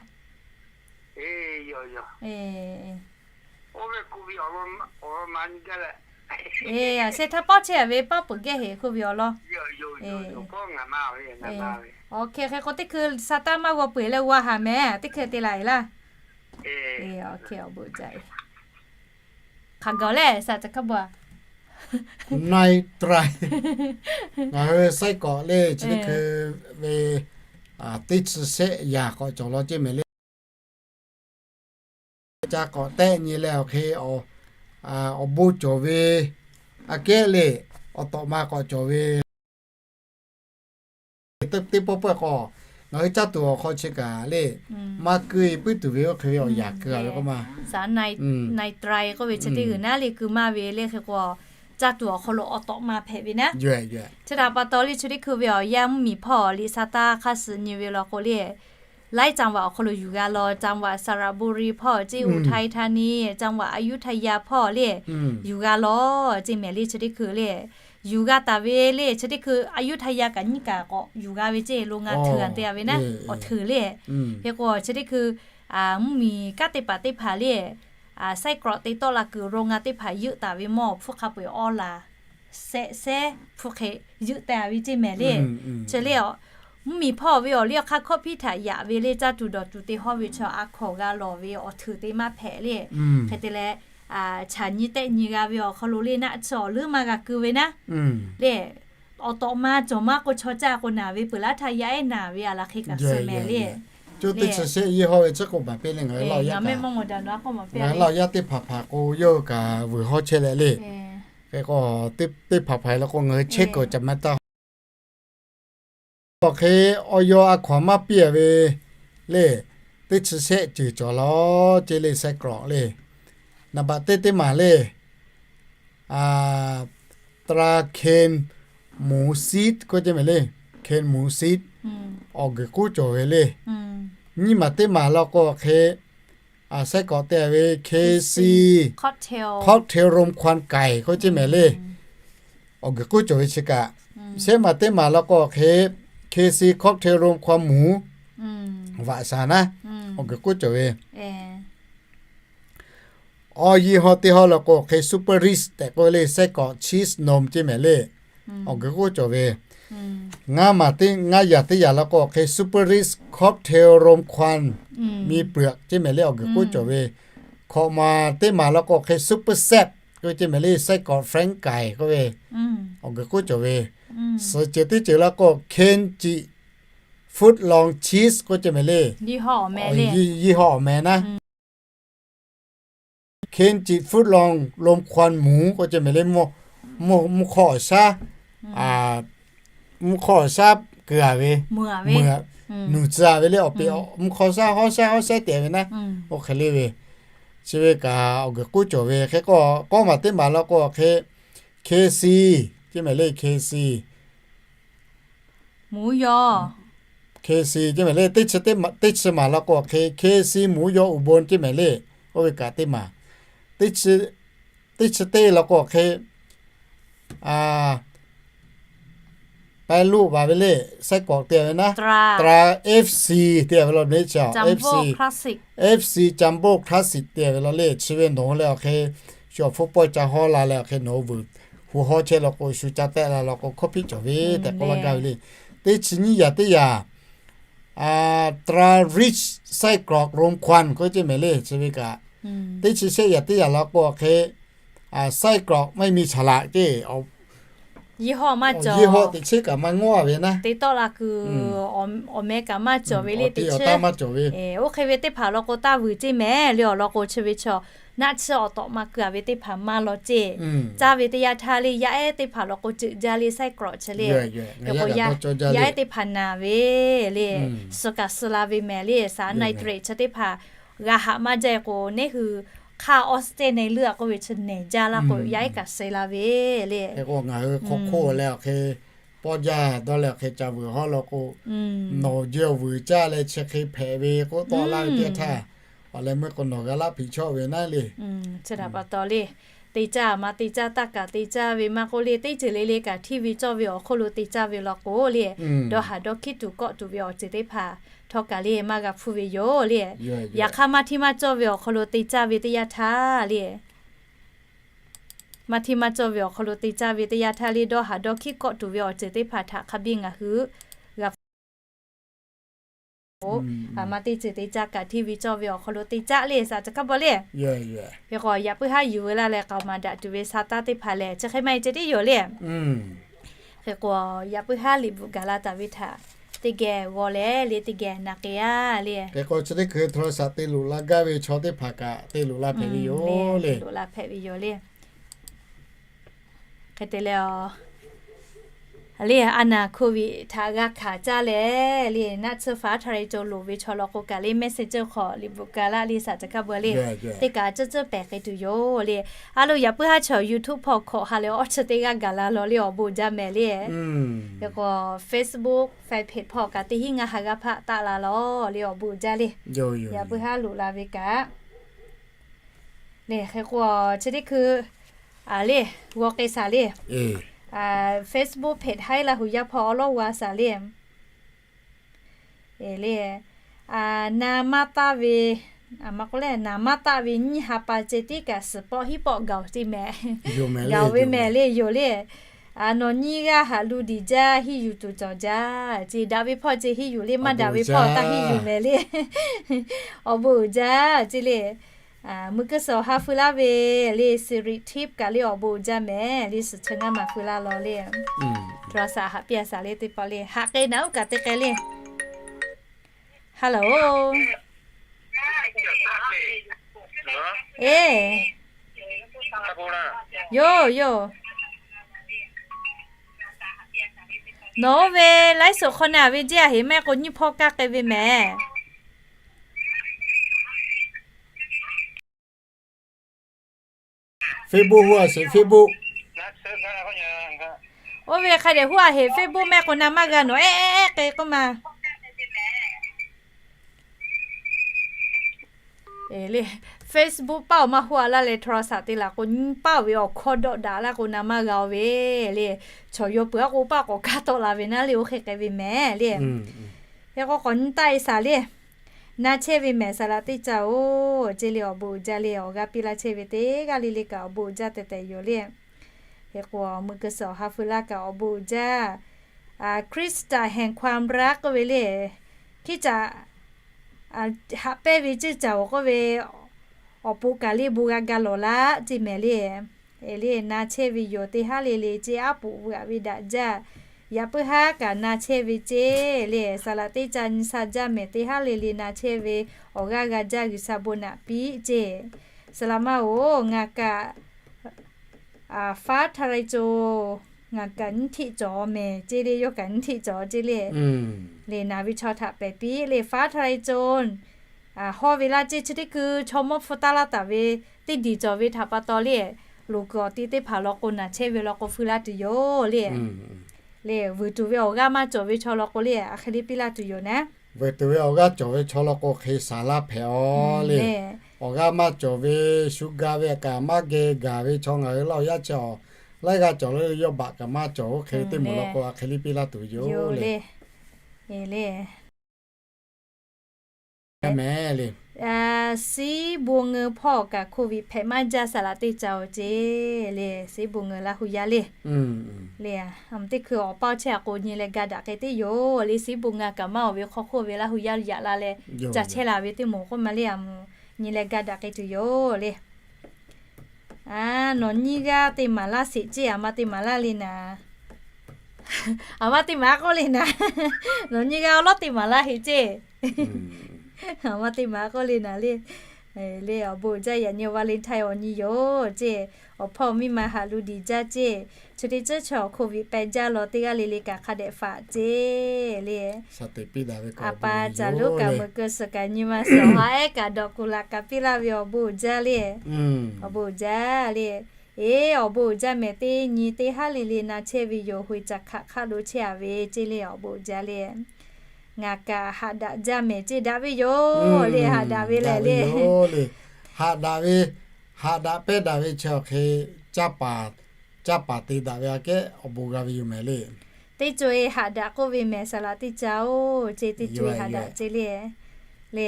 Eˬ, sheˍ htaˇ pawˆ chehˇ ve pawˆ peuˬ gehˇ heˆ hk'oˆ ve awˬ lawn. Awˬ hk'e hk'e k'o teˇ hkui sa taˇ maˇ g'aw peuˬ leh g'a haˍ mehˍ, teˇ hkui te la e laˇ. Hk'aˬ gaˬ leh sa ca hkaˇ bawˬ a. Ngaˬ hui ไส้กรอก le chi teˇ hkui ve teˇ chi sehˆ yaꞈ k'awꞈ cawˬ law ceˇ mehˍ le. Ca k'awꞈ tehˆ nyi leh awˬ hk'e awˬ bon cawˬ ve aꞈ kehˉ le, awˬ tawꞈ ma k'awꞈ cawˬ ve teˇ pawˆ pawˆ k'o, ngaˬ hui caˇ tuˬ awˬ hk'aw chi kaꞈ le, maˇ keu e puiˉ tuˬ ve oˇ hk'e ve awˬ yaˍ keu a ve k'oˆ ma. ไนไตร k'oˆ ve chi teˇ g'uiˬ naˉ le keu maˇ ve le hk'e k'o, caˇ tuˬ awˬ hk'aw lo awˬ tawꞈ ma hpehꞈ ve naˉ. Chi htaꞈ pa taw le chi teˇ hkui ve awˬ yanˇ mvuhˇmiˬ hpawˇ liꞈ sa taˇ hk'aˇ suh nyi ve law k'o le, laiˉ จังหวัด awˬ hk'aw lo yuˬ g'a law. จังหวัดสระบุรี hpawˇ ceˇ, Uˍhtaˇ Htani, จังหวัดอยุธยา hpawˇ le, yuˬ g'a law ceˇ mehˍ le chi teˇ hkui le. Yuˬ g'a taˍ ve le chi teˇ hkui อยุธยา kaꞈ nyiˇ kaꞈ k'awꞈ yuˬ g'a ve ceˇ, lo nga hteuꞈ a te-a ve naˉ, awˬ hteuꞈ le. Hk'e k'o chi teˇ hkui mvuhˇmiˬ kanˉ teˇ hpaˍ teˇ hpaˍ le, ไส้กรอก te tawˆ la kuiˬ lo nga teˇ hpaˍ yeuˆ taˍ ve mawˇ awˬ hpfuhˇ hk'a peu-eˬ awˇ laˬ sehˆ sehˉ hpfuhˇ hk'e yeuˆ teh-a ve ceˇ mehˍ le. Chi le, mvuhˇmiˬ hpawˇ ve awˬ liˇ awˬ hk'aˇ hkawˇ hpiˇ htaꞈ yaꞈ ve le, caˇ tuˬ dawˬ tuˬ te hawˇ ve chaw a hkawnˍ g'a lawˬ ve awˬ hteuꞈ te maˇ hpehꞈ le. Hk'e te leh, chaꞈ nyi tehˆ nyi g'a ve awˬ hk'aw lo le naˆ chi awˬ leuˉ maˇ g'a keu ve naˉ le. Awˬ tawꞈ ma cawˬ maˇ k'o chaw caˇ k'o naˬ ve peuˬ laˉ htaˇ yaˇ ehˉ naˬ ve a laˬ hk'e kaꞈ suh mehˍ le. Teˇ chi sehˆ yiˇ hawˇ ve chi k'oˆ baˬ piˇ le, ngaˬ hui Laˇ huˍ yaˇ teˇ hpaˍ hpaˍ k'o yawˇ hui kaꞈ vuiˬ hawˇ chehˇ leh le. Hk'e k'o teˇ hpaˍ hpaˍ la k'o ngaˬ hui chehˇ kuiˬ caꞈ maˇ taˇ. Awˬ hk'e awˬ yaw a hkawnˍ maˇ piˇ ve le, teˇ chi sehˆ ceuˬ cawˬ law ceˇ le, ไส้กรอก le. Naˍ baꞈ teˇ teˇ maˬ le, ตราเคนหมูซีด k'oˆ ce mehˍ le. เคนหมูซีด awˬ guiˬ k'oˆ cawˬ ve le. Nyiˇ maˬ teˇ maˬ law k'o hk'e, saiˉ k'awꞈ te ve K C cocktail รมควันไก่ k'oˆ ce mehˍ le. Awˬ guiˬ k'oˆ cawˬ ve chi kaꞈ, shehˆ maˬ teˇ maˬ law k'o hk'e, K C cocktail รมควันหมู vaꞈ shaˍ naˉ, awˬ guiˬ k'oˆ cawˬ ve. Awˬ ยี่ห้อ teˇ hawˉ law k'o hk'e, Super Ritz tehꞈ k'oˆ ve le, saiˉ k'awꞈ cheese นม ce mehˍ le. Awˬ guiˬ k'oˆ cawˬ ve. Ngaˇ maˬ teˇ, ngaˇ yaˬ teˇ yaˬ law k'o hk'e, Super Ritz cocktail รมควัน มีเปลือก ce mehˍ le. Awˬ guiˬ k'oˆ cawˬ ve. Hkawꞈ maˬ teˇ maˬ law k'o hk'e, Super Sap k'oˆ ve ce mehˍ le, saiˉ k'awꞈ French ไก่ k'oˆ ve, awˬ guiˬ k'oˆ cawˬ ve. Suhˍ ceuˬ teˇ ceuˬ law k'o, Kenchik foot long cheese k'oˆ ce mehˍ le. ยี่ห้อ awˬ meh naˉ, Kenchik foot long รมควันหมู k'oˆ ce mehˍ le. Mvuhˇ hk'aw awˬ shaˉ, mvuhˇ hk'aw awˬ shaˉ keu a ve, meuˬ, nuˬ tcuh a ve le. Awˬ peꞈ mvuhˇ hk'aw shaˉ hawˉ shaˉ hawˉ shaˉ te ve naˉ, oˇ hk'e le ve. Chi ve kaꞈ awˬ guiˬ k'oˆ cawˬ ve. Hk'e k'o, k'awˇ maˬ teˇ maˬ law k'o hk'e, K C ce mehˍ le, K C หมูยอ K C ce mehˍ le. Teˇ chi maˬ law k'o hk'e, K C หมูยออุบล ce mehˍ le. Oˇ ve kaꞈ teˇ maˬ. Teˇ chi teˇ law k'o hk'e, pehˇ luˆ vaˬ ve le, saiˉ k'awꞈ te ve naˉ, ตรา F C te ve law le. F C, F C Jumbo Classic te ve law le. Chi ve nawˬ hui leh awˬ hk'e, shu awˬ hpfuhˇ pawˇ ca hawˉ la leh awˬ hk'e nawˬ hui vuiˬ hu hawˉ chehˇ law k'o, shu ca tehˆ la law k'o, hkawˇ piˇ cawˬ ve tehꞈ k'oˆ laˇ gaˇ ve le. Teˇ chi nyiˇ yaˬ teˇ yaˬ, ตรา Ritz ไส้กรอกรมควัน k'oˆ ce mehˍ le. Chi ve kaꞈ, teˇ chi shehˆ yaˬ teˇ yaˬ law k'o hk'e, ไส้กรอกไม่มีฉลาก ce, ยี่ห้อ maˇ cawˬ, teˇ chi kaꞈ maˇ ngawˉ ve naˉ, te tawˆ la kuiˬ awˬ meh kaꞈ maˇ cawˬ ve le. Teˇ chi maˇ cawˬ ve. Oˇ hk'e ve teˇ hpaˍ law k'o, taˇ vuiˬ ce mehˍ le. Awˬ lawn k'o, chi ve chaw naˆ tsuhˇ awˬ tawꞈ ma keu a ve teˇ hpaˍ maˇ law ce. Caˇ ve teˇ yanˇ htaˇ le, yaˇ ehˉ teˇ hpaˍ law k'o ceuˬ jaˇ le ไส้กรอก chi le. Yaˇ ehˉ teˇ hpaˍ naˬ ve le, suh kaꞈ suh la ve mehˍ le. สารไนเตรต chi teˇ hpaˍ g'a haꞈ maˇ jaˇ k'o, neˇ hui hk'aˇ ออกซิเจนในเลือด k'oˆ ve chi nehˬ jaˇ laˇ k'o, yaˇ ehˉ kaꞈ suh la ve le. Ngaˬ hui hk'aw hk'oˆ leh awˬ hk'e pawˇ jaˇ dawˇ leh awˬ hk'e ca vuiˬ hawˉ law k'o, nawˬ jehˬ vuiˬ caˇ leh chi hk'e hpehꞈ ve k'oˆ tawˆ laˇ ve teˇ htaˇ, awˬ leh meuˇ k'o nawˬ g'a laˇ hpiꞈ chawˆ ve naˉ le. Chi htaꞈ pa taw le, te caˇ maˇ te caˇ, taˇ kaꞈ te caˇ ve maˇ k'oˆ le, teˇ ceuˬ le le kaꞈ hteˇ ve cawˇ ve awˬ hk'oˆ lo te caˇ ve law k'o le, dawˇ haˍ dawˇ hkiˉ tuˬ kawˆ tuˬ ve awˬ ceuˬ teˇ hpaˍ htawˇ kaꞈ le maˇ g'a hpuˇ ve yoˬ le. Yaꞈ hk'aˇ maˇ hteˇ maˇ cawˇ ve awˬ hk'aw lo te caˇ ve teˇ yanˇ htaˇ le, maˇ hteˇ maˇ cawˇ ve awˬ hk'aw lo te caˇ ve teˇ yanˇ htaˇ le, dawˇ haˍ dawˇ hkiˉ kawˆ tuˬ ve awˬ ceuˬ teˇ hpaˍ htaꞈ hk'a biˇ ngaˬ hui g'a hpuˇ. Aˬ ma teˇ ceuˬ te caˇ kaꞈ hteˇ ve cawˇ ve awˬ hk'aw lo te caˇ le, saˍ ca hk'a bawˬ le. Hk'e k'o, yaꞈ puiˉ haˉ yuˬ ve laˇ leh k'aoˍ maˍ daꞈ tuˬ ve sa taˇ teˇ hpaˍ lehˬ, chi hk'e maˇ heˆ ceh tiˉ yoˬ le. Hk'e k'o, yaꞈ puiˉ haˉ liꞈ bvuhꞈ gaˬ la taˍ ve htaꞈ teˇ geh g'aw leh le, teˇ geh na k'ai a le. Hk'e k'o, chi teˇ hkui โทรศัพท์ te loꞈ la gaˇ ve chaw teˇ hpaˍ kaꞈ te loꞈ la hpehꞈ ve yoˬ le. Loꞈ la hpehꞈ ve yoˬ le. Hk'e te leh, le a naˬ โควิด htaꞈ g'a hkanˍ caˇ leh le, naˆ tsuhˇ faˉ htaˇ leh cawˬ loˍ ve chaw law k'o kaꞈ le, Messenger hk'aw liꞈ bvuhꞈ gaˬ la le, saˍ ca hk'a bawˬ le. Teˇ kaꞈ ceuˇ ceuˇ pehˍ k'ai tuˬ yoˬ le. A lo, yaꞈ puiˉ haˉ chaw YouTube hpawˇ hkawꞈ ha leh awˇ chi teˇ g'aˇ gaˬ la law le, awˬ bon jaˇ mehˍ le. Hk'e k'o, Facebook, fan page hpawˇ kaꞈ teˇ hinˉ ngaˇ ha g'aˇ hpaˆ taˆ la law le, awˬ bon jaˇ le. Yaꞈ puiˉ haˉ loꞈ la ve kaꞈ le, hk'e k'o, chi teˇ hkui a le, g'aw k'ai saˍ le. Facebook page haiˉ Laˇ hu yaˇ hpawˇ awˉ lawˉ g'a saˍ le. Le, naˍ maˇ taˆ ve, maˇ k'oˆ leh naˍ maˇ taˆ ve nyiˇ ha pa ceh tiˉ kaꞈ suhˍ pawˆ hiˉ pawˆ gaˬ-oˬ ce mehˍ. Gaˬ ve mehˍ le, yoˬ le. Nawˬ nyiˇ g'aˇ haꞈ lu diˬ jaˇ, henˇ yuˬ tuˬ cawˬ jaˇ ce. Daꞈ ve hpawˇ ceh henˇ yuˬ le, maˇ daꞈ ve hpawˇ taˇ henˇ yuˬ mehˍ le. Awˬ bon uiˍ jaˇ ce le. Mui kuˇ suhˍ awˬ ha feu laˇ ve le, Siri Tip kaꞈ le awˬ bon uiˍ jaˇ mehˍ le, suhˍ chi ngaˇ maˬ feu laˇ law le. Hto la saˍ haꞈ piˇ a saˍ le teˇ pawˆ le, haꞈ k'ai naˍ uˉ kaꞈ te k'ai le. Hello. Eˬ, yoˬ yoˬ. Nawˬ oˇ ve ไลฟ์สด hk'aw na ve jeˇ a heˍ, maˇ heˆ k'o nyiˇ hpawˇ kaˇ k'ai ve mehˍ. Facebook hu a sheˍ, Facebook. Oˇ ve hk'a dehꞈ huˉ a heꞈ, Facebook mehˆ k'o na maˇ g'a nawˬ ehˉ ehˉ ehˉ k'e k'oˆ ma. Facebook paˇ awˬ maˇ huˉ a laˇ leh โทรศัพท์ te laˬ k'o, nyi paˇ awˬ ve awˬ hkawˇ dawˆ daꞈ laˇ k'o na maˇ g'a oˬ ve le. Chaw yaw peuˬ a k'o paˇ k'awꞈ kaˇ tawˆ la ve naˉ le, oˇ hk'e k'ai ve mehˍ le. Hk'e k'o k'awꞈ nyi taˆ e shaˍ le. Na chehˇ ve mehˍ saˍ laꞈ teˇ ca oˬ, ceˇ le awˬ bon uiˍ jaˇ le, awˬ g'aˇ piˇ laˇ chehˇ ve teˇ g'aˇ le le kaꞈ awˬ bon uiˍ jaˇ tehꞈ tehꞈ yoˬ le. Hk'e k'o, awˬ mui keu suhˍ awˬ ha feu laˇ kaꞈ awˬ bon uiˍ jaˇ. คริสต์จะแห่งความรัก k'oˆ ve le, hkiˉ caꞈ haꞈ pehnˇ ve ceˇ caˬ awˬ k'oˆ ve, awˬ pon kaˬ le bon g'a ga lawˬ laˇ ceˇ mehˍ le. E le, na chehˇ ve yoˬ teˇ haˉ le le ceˇ, aˉ poꞈ veuꞈ ve daꞈ jaˇ. Yaꞈ puiˉ haˉ kaꞈ na chehˇ ve ceˇ le, saˍ laꞈ teˇ ca nyi sha jaˇ mehˍ teˇ haˉ le le na chehˇ ve, awˬ g'aˇ g'a jaˇ G'uiˬsha bon naꞈ piˇ ceˇ. Saˍ laꞈ ma oˬ, ngaˬ kaꞈ faˉ htaˇ laiˉ co, ngaˬ kaꞈ nyiˇ htiˆ cawˬ mehˍ ceˇ le, yawˇ kaꞈ nyiˇ htiˆ cawˬ ceˇ le. Le naˍ ve chaw htaꞈ pehˬ piˇ le, faˉ htaˇ laiˉ co hawˇ ve laˇ ceˇ, chi teˇ hkui chaw mawˇ hpu taˇ laˇ taˍ ve teˇ diˬ cawˬ ve htaꞈ pa taw le, loˍ kuiˬ awˬ ti teˇ hpaˍ law k'o naˬ chehˇ ve law k'o feu laˇ tuˬ yoˬ le. Le vuiˬ tuˬ ve awˬ g'aˇ maˇ cawˬ ve chaw law k'o le, a hk'e le piˇ laˇ tuˬ yoˬ naˉ. Vuiˬ tuˬ ve awˬ g'aˇ cawˬ ve chaw law k'o hk'e shaˍ laˇ hpehꞈ aˬ le. Awˬ g'aˇ maˇ cawˬ ve, shu ga ve kaꞈ maˇ geh gaˬ ve chaw ngaˬ hui laˇ oˬ yaˇ chi awˬ laiˉ g'aˇ cawˬ le, yawˇ baꞈ kaꞈ maˇ cawˬ, oˇ hk'e teˇ moˍ law k'o a hk'e le piˇ laˇ tuˬ yoˬ le. Mehˍ le. Siˉ bon ngeu hpawˇ kaꞈ โควิด hpehꞈ maˇ jaˇ saˍ laꞈ teˇ ca oˬ ceˇ le, siˉ bon ngeu Laˇ hu yaˇ le. Le, a teˇ hkui awˬ paˇ chehˇ a k'o nyi leh ga daꞈ k'ai teˇ yoˬ le, siˉ bon ngeu kaꞈ maˇ oˬ ve hk'aw hk'oˆ ve Laˇ hu yaˇ yaꞈ la leh ca chehˇ la ve teˇ moˍ k'oˆ ma le, a moˍ nyi leh ga daꞈ k'ai tuˬ yoˬ le. A, nawˬ nyiˇ g'aˇ te maˍ laˇ sheˍ ceˇ, a ma te maˍ laˇ le naˍ. A ma te maˍ k'oˆ le naˍ. Nawˬ nyiˇ g'aˇ awˬ lawˉ te maˍ laˇ heˆ ceˇ. A ma te maˍ k'oˆ le naˍ le. Le awˬ bon uiˍ jaˇ, yaꞈ nyi Valentine awˬ nyi yoˬ ceˇ. Awˬ hpawˇ miˇ ma haꞈ lu diˬ jaˇ ceˇ. Chi teˇ ceuˬ chaw โควิด pehꞈ jaˇ law teˇ g'aˇ le le kaꞈ hk'a dehꞈ faꞈ ceˇ le. A pa caˬ lonˉ kaꞈ meuꞈ keu suhˍ kaꞈ nyi ma suhˍ awˬ ha ehˉ kaꞈ dawꞈ kuˬ laꞈ kaꞈ piˇ laˇ ve awˬ bon uiˍ jaˇ le. Awˬ bon uiˍ jaˇ le. Eˬ, awˬ bon uiˍ jaˇ mehˍ teˇ nyi teˇ haˉ le le na chehˇ ve yoˬ, hui caˬ hkaꞈ hk'aˆ lo chehˇ a ve ceˇ le awˬ bon uiˍ jaˇ le. Ngaˬ kaꞈ haꞈ daꞈ jaˇ mehˍ ceˇ daꞈ ve yoˬ le, haꞈ daꞈ ve lehˬ le. Haꞈ daꞈ ve, haꞈ daꞈ pehˉ daꞈ ve chi awˬ hk'e caˇ paˍ te daꞈ ve aꞈ kehˉ awˬ bon g'a ve yoˬ mehˍ le. Teˇ co e haꞈ daꞈ k'oˆ ve mehˍ saˍ laꞈ teˇ ca oˬ ceˇ, teˇ co e haꞈ daꞈ ceˇ le. Le,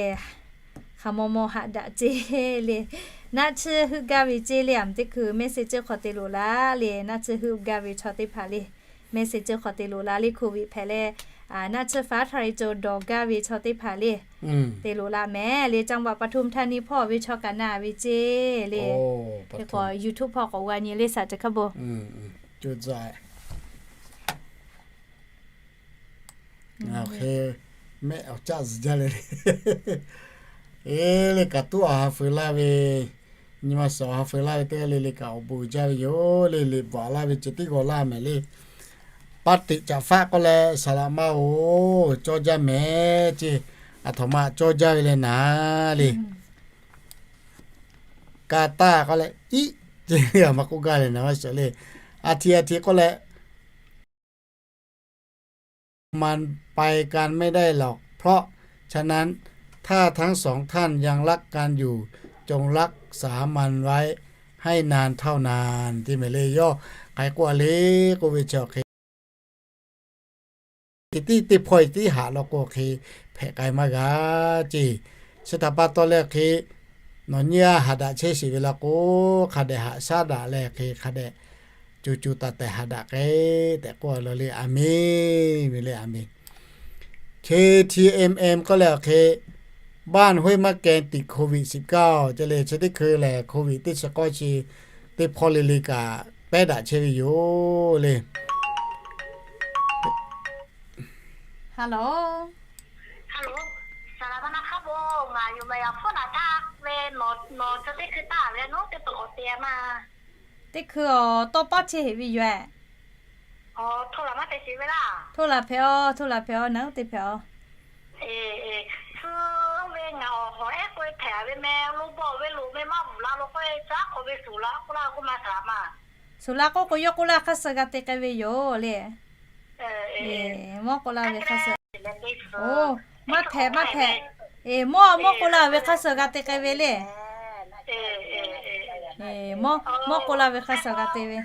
hk'aˬ maw maw haꞈ daꞈ ceˇ le. Naˆ tsuhˇ heuˆ gaˇ ve ceˇ le, a mehˍ teˇ hkui message hk'aw te loꞈ la le, naˆ tsuhˇ heuˆ gaˇ ve chaw teˇ hpaˍ le, message hk'aw te loꞈ la le, โควิด hpehꞈ leh naˆ tsuhˇ faˉ htaˇ le co dawˬ gaˇ ve chaw teˇ hpaˍ le, te loꞈ la mehˍ le, จังหวัดปทุมธานี hpawˇ ve chaw kaꞈ na ve ceˇ le. Hk'e k'o YouTube hpawˇ k'awꞈ g'a nyi le shaˍ ca hkaˇ bon. Ngaˬ hk'e mehˆ awˬ caˆ zuhˬ jaˇ le le. Eˬ, le kaꞈ tuˉ awˬ ha feu laˇ ve, nyi ma suhˍ awˬ ha feu laˇ ve teˇ g'aˇ le le kaꞈ awˬ bon uiˍ jaˇ ve yoˬ le. Liꞈ bvuhꞈ laˇ ve ceh tiˉ g'aw laˇ mehˍ le. Paˇ teꞈ caꞈ faˆ k'oˆ leh saˍ laꞈ ma oˬ cawˇ jaˇ mehˍ ceˇ, aˬ htoꞈ ma cawˇ jaˇ ve le naˍ le. Ka taˇ k'oˆ leh iˆ ceˇ, a ma k'oˆ gaˇ le naˍ ma suhˍ le. A hti a hti k'oˆ leh มันไปกันไม่ได้หรอก เพราะฉะนั้น ถ้าทั้งสองท่านยังรักกันอยู่ จงรักษามันไว้ให้นานเท่านั้น te mehˍ le. Yawˇ hk'aˬ hk'e k'oˆ a le k'oˆ ve chi awˬ hk'e, teˇ tiˉ teˇ hpawˇ e tiˉ haꞈ law k'o hk'e hpehꞈ k'ai maˇ g'a ceˇ. Chi htaꞈ pa taw leh hk'e nawˬ nyiˇ g'aˇ haꞈ daꞈ chehˇ sheˍ ve law k'o, hk'a dehꞈ haꞈ shaˉ daꞈ leh hk'e hk'a dehꞈ co co taiˍ taiˍ haꞈ daꞈ k'ai tehꞈ k'oˆ a law le. A menˍ ve le, a menˍ. KTMM k'oˆ leh awˬ hk'e, บ้านห้วยมะแกงติดโควิดสิบเก้า ceˇ le, chi teˇ hkui lehˬ โควิด teˇ chi k'awˇ chi teˇ hpawˇ le le kaꞈ pehˉ daꞈ chehˇ ve yoˬ le. Hello. Hello. Saˍ laꞈ ma na hk'a bon ngaˬ yoˬ mehˍ, yaꞈ hpfuhˇ naˍ taˇ ve, nawˬ chi teˇ hkui taˇ ve naˉ teˇ peuˬ k'awꞈ te maˇ. Teˇ hkui awˬ tawˇ pawˆ chehˇ heˍ ve yoˬ. Hto laˬ hpehꞈ-oˬ, hto laˬ hpehꞈ-oˬ, naˉ te hpehꞈ-oˬ. Suh ve ngaˬ awˬ hawˬ ehˉ k'oˆ ve hpehꞈ ve meh, lo bawˆ ve loꞈ ve maˇ bvuhꞈ la lo k'oˆ ve, caˉ hk'awꞈ ve suhˍ la k'oˆ laˇ k'oˆ ma saˍ laꞈ ma. Suhˍ la k'oˆ k'o, yawˇ k'oˆ laˇ hk'aˇ suh g'a te k'ai ve yoˬ le. Mawˇ k'oˆ laˇ ve hk'aˇ suh. Oˬ, maˇ hpehꞈ, maˇ hpehꞈ. Eˬ, mawˇ, mawˇ k'oˆ laˇ ve hk'aˇ suh g'a te k'ai ve le. Mawˇ, mawˇ k'oˆ laˇ ve hk'aˇ suh g'a te ve.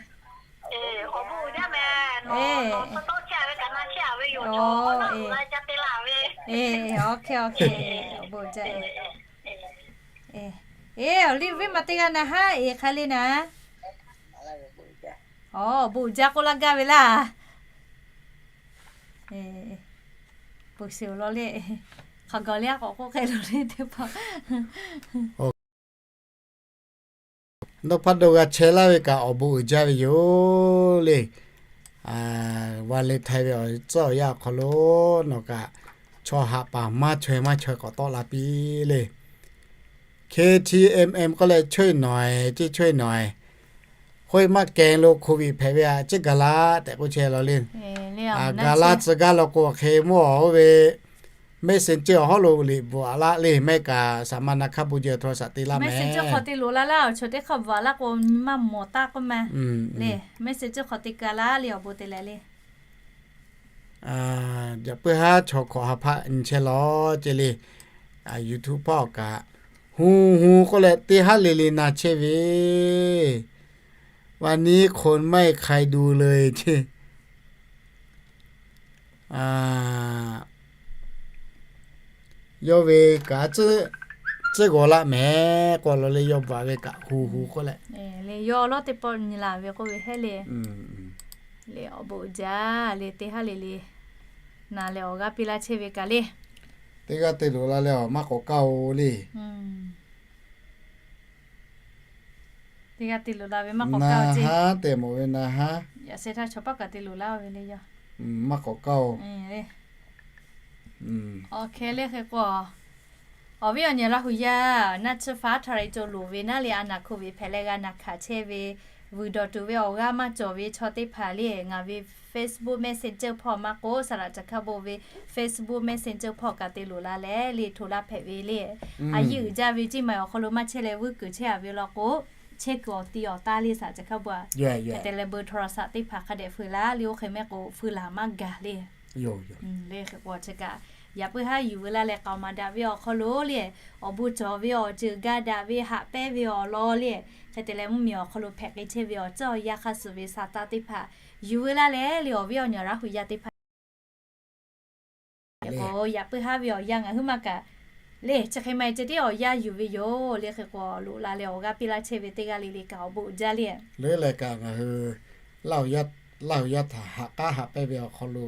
Eˬ, eˬ, awˬ hk'e, awˬ hk'e, awˬ bon jaˇ. Eˬ, awˬ liˇ viˉ ma teˇ g'aˇ na haˉ eˬ hk'a le naˉ. Awˬ bon uiˍ jaˇ k'oˆ laˇ gaˇ ve laˇ. Eˬ, bon shiˍ awˬ lawn le. Hk'aˬ gaˬ le a k'awꞈ k'oˆ hk'e lo le teˇ hpaˍ. Nawˬ hpaˇ dawˇ g'a chehˇ laˇ ve kaꞈ awˬ bon uiˍ jaˇ ve yoˬ le. Valentine ve awˬ tcuhˉ awˬ yanˇ awˬ hk'aw lo nawˬ kaꞈ chaw haꞈ paˍ maˇ chaweh maˇ chaweh k'awꞈ tawˆ la piˇ le. K T M M k'oˆ leh ช่วยหน่อย ceˇ, ช่วยหน่อย hk'oˆ maˇ kehˬ lo โควิด hpehꞈ ve a ciˉ gaˬ la tehꞈ k'oˆ chehˇ la le. Gaˬ la tcuh gaˇ law k'o, awˬ hk'e mawˇ oˇ ve Messenger awˬ hawˉ lo liꞈ bvuhꞈ a laˇ le, mehˆ kaꞈ saˍ ma na hkaˇ bon jehˬ โทรศัพท์ te laˇ mehˍ. Messenger hk'aw te loꞈ la laˇ, awˬ chawˬ teˇ hk'aˇ bvuhꞈ a laˇ k'o, maˇ mawˬ taˇ k'oˆ ma le. Messenger hk'aw te ka laˇ le, awˬ bon te leh le. Yaꞈ puiˉ haˉ chaw hkawꞈ ha hpaˆ nyi chehˇ law ceˇ le. YouTube hpawˇ awˬ kaꞈ, hu hu k'oˆ leh teˇ haˉ le le na chehˇ ve, วันนี้คนไม่ใครดูเลย ceˇ. Yawˇ ve kaꞈ tcuhˉ g'aw laˇ mehˍ k'oˆ law le, yawˇ bvuhꞈ ve kaꞈ hu hu k'oˆ leh le, yawˇ lawˇ teˇ pawˆ nyi laˬ ve k'oˆ ve hehˉ le. Le awˬ bon uiˍ jaˇ le, teˇ haˉ le le na leh awˬ g'aˇ piˇ laˇ chehˇ ve kaꞈ le. Teˇ g'aˇ te loꞈ la leh awˬ maˇ k'awꞈ kaˇ-oˬ le. Teˇ g'aˇ te loꞈ la ve maˇ k'awꞈ kaˇ-oˬ ceˇ. Na haˉ tehꞈ mawˬ ve na haˉ. Yaꞈ sheh htaˇ chaw paˉ kaꞈ te loꞈ laˇ ve le yaˇ. Maˇ k'awꞈ kaˇ-oˬ. Awˬ hk'e le hk'e k'o, awˬ viˉ awˬ nyi Laˇ hu yaˇ, naˆ tsuhˇ faˉ htaˇ leh co loˍ ve naˉ le, a naˬ โควิด hpehꞈ leh g'a naˬ hkanˍ chehˇ ve, vuiˬ dawˬ tuˬ ve awˬ g'aˇ maˇ cawˬ ve chaw teˇ hpaˍ le, ngaˬ ve Facebook Messenger hpawˇ maˇ k'oˆ, saˍ laꞈ caˬ hkaˇ bon ve Facebook Messenger hpawˇ kaꞈ te loꞈ la leh le, hto laˇ hpehꞈ ve le. A yiˇ uiˍ jaˇ ve ceˇ maˬ awˬ hk'aw lo maˇ chehˇ leh vuiˇ kuiˬ chehˇ a ve law k'o, chehˇ kuiˬ awˬ ti awˬ taˇ le saˍ caˬ hkaˇ bon-a. Hk'e te leh เบอร์โทรศัพท์ teˇ hpaˍ hk'a dehꞈ feu laˇ le, oˇ hk'e mehˆ k'o feu laˬ maˇ gaˬ le. Le hk'e k'o chi kaꞈ yaꞈ puiˉ haˉ yuˬ veu laˇ leh k'aoˍ maˍ daꞈ ve awˬ hk'aw lo le, awˬ bon cawˬ ve awˬ ceuˬ ga daꞈ ve haꞈ pehnˇ ve awˬ lawn le, hk'e te leh mvuhˇmiˬ awˬ hk'aw lo hpehꞈ k'ai chehˇ ve awˬ ceuˬ awˬ yanˇ hk'aˇ suh ve sa taˇ teˇ hpaˍ yuˬ veu laˇ leh le, awˬ viˉ awˬ nyi Laˇ hu yaˇ teˇ hpaˍ k'o, yaꞈ puiˉ haˉ ve awˬ yanˇ ngaˬ hui maˇ kaꞈ le, chi hk'e maˇ heˆ ceh tiˉ awˬ yanˇ yuˬ ve yoˬ le. Hk'e k'o loꞈ la leh awˬ g'aˇ piˇ laˇ chehˇ ve teˇ g'aˇ le le kaꞈ awˬ bon uiˍ jaˇ le. Leuˉ leh kaꞈ ngaˬ hui Laˇ hu yaˇ htaꞈ haꞈ k'aˉ haꞈ pehnˇ ve awˬ hk'aw lo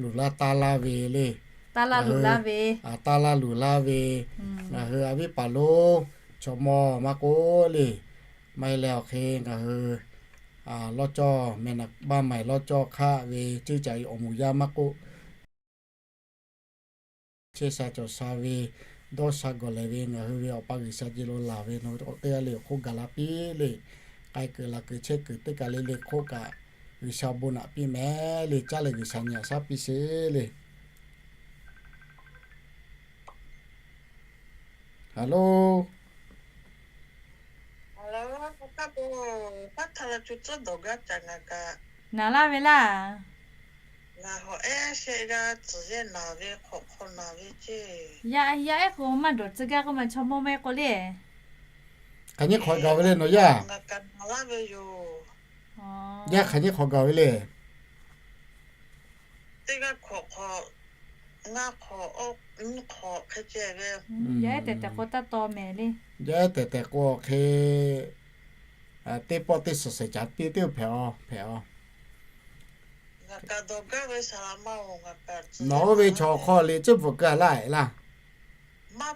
loꞈ laˇ taˇ laˇ ve le. Taˇ laˇ loꞈ laˇ ve, taˇ laˇ loꞈ laˇ ve, ngaˬ hui a viˉ paˍ lonˉ chaw mawˇ maˇ k'oˆ le, maˇ heˆ leh awˬ hk'e ngaˬ hui lawˇ cawˇ meh naˍ baˆ maiˍ lawˇ cawˇ hk'aˆ ve ceuˇ caꞈ awˬ moˍ yaˇ maˇ k'oˆ, chehˇ sha cawˬ sha ve, dawˇ sha gawˬ lehˬ ve ngaˬ hui ve Awˬ pa G'uiˬsha ce lo laˬ ve nawˬ hui teˇ g'aˇ le awˬ hk'oˆ gaˬ la piˇ le. K'ai kuiˬ laˬ kuiˬ chehˇ kuiˬ teˇ kaˬ le le hk'oˆ kaꞈ, G'uiˬsha awˬ bon naꞈ piˇ mehˍ le, caˉ leh G'uiˬsha nyi aꞈ shaˉ piˇ sheˍ le. Hello. Naˍ laˇ ve laˇ. Yaˇ, yaˇ ehˉ k'o maˇ dawˬ tcuh gaˇ k'oˆ ma chaw mawˇ mehˆ k'o le. Hk'aˬ nyi hk'awꞈ gaˬ ve le nawˬ yaˇ? Yaˇ hk'aˬ nyi hk'awꞈ gaˬ ve le. Teˇ g'aˇ hk'awꞈ hk'awꞈ, ngaˇ hk'awꞈ, nyiˇ hk'awꞈ hk'e ceh ve. Yaˇ ehˉ tehꞈ tehꞈ k'o taˇ taw mehˍ le. Yaˇ ehˉ tehꞈ tehꞈ k'o hk'e, teˇ pawˆ teˇ suhˍ sehˍ caˍ piˇ teˇ hpehꞈ-aw, hpehꞈ-aw. Nawˬ oˇ ve chaw hk'aw liꞈ cuˉ bvuhꞈ keu laˇ-e laˇ. Maˇ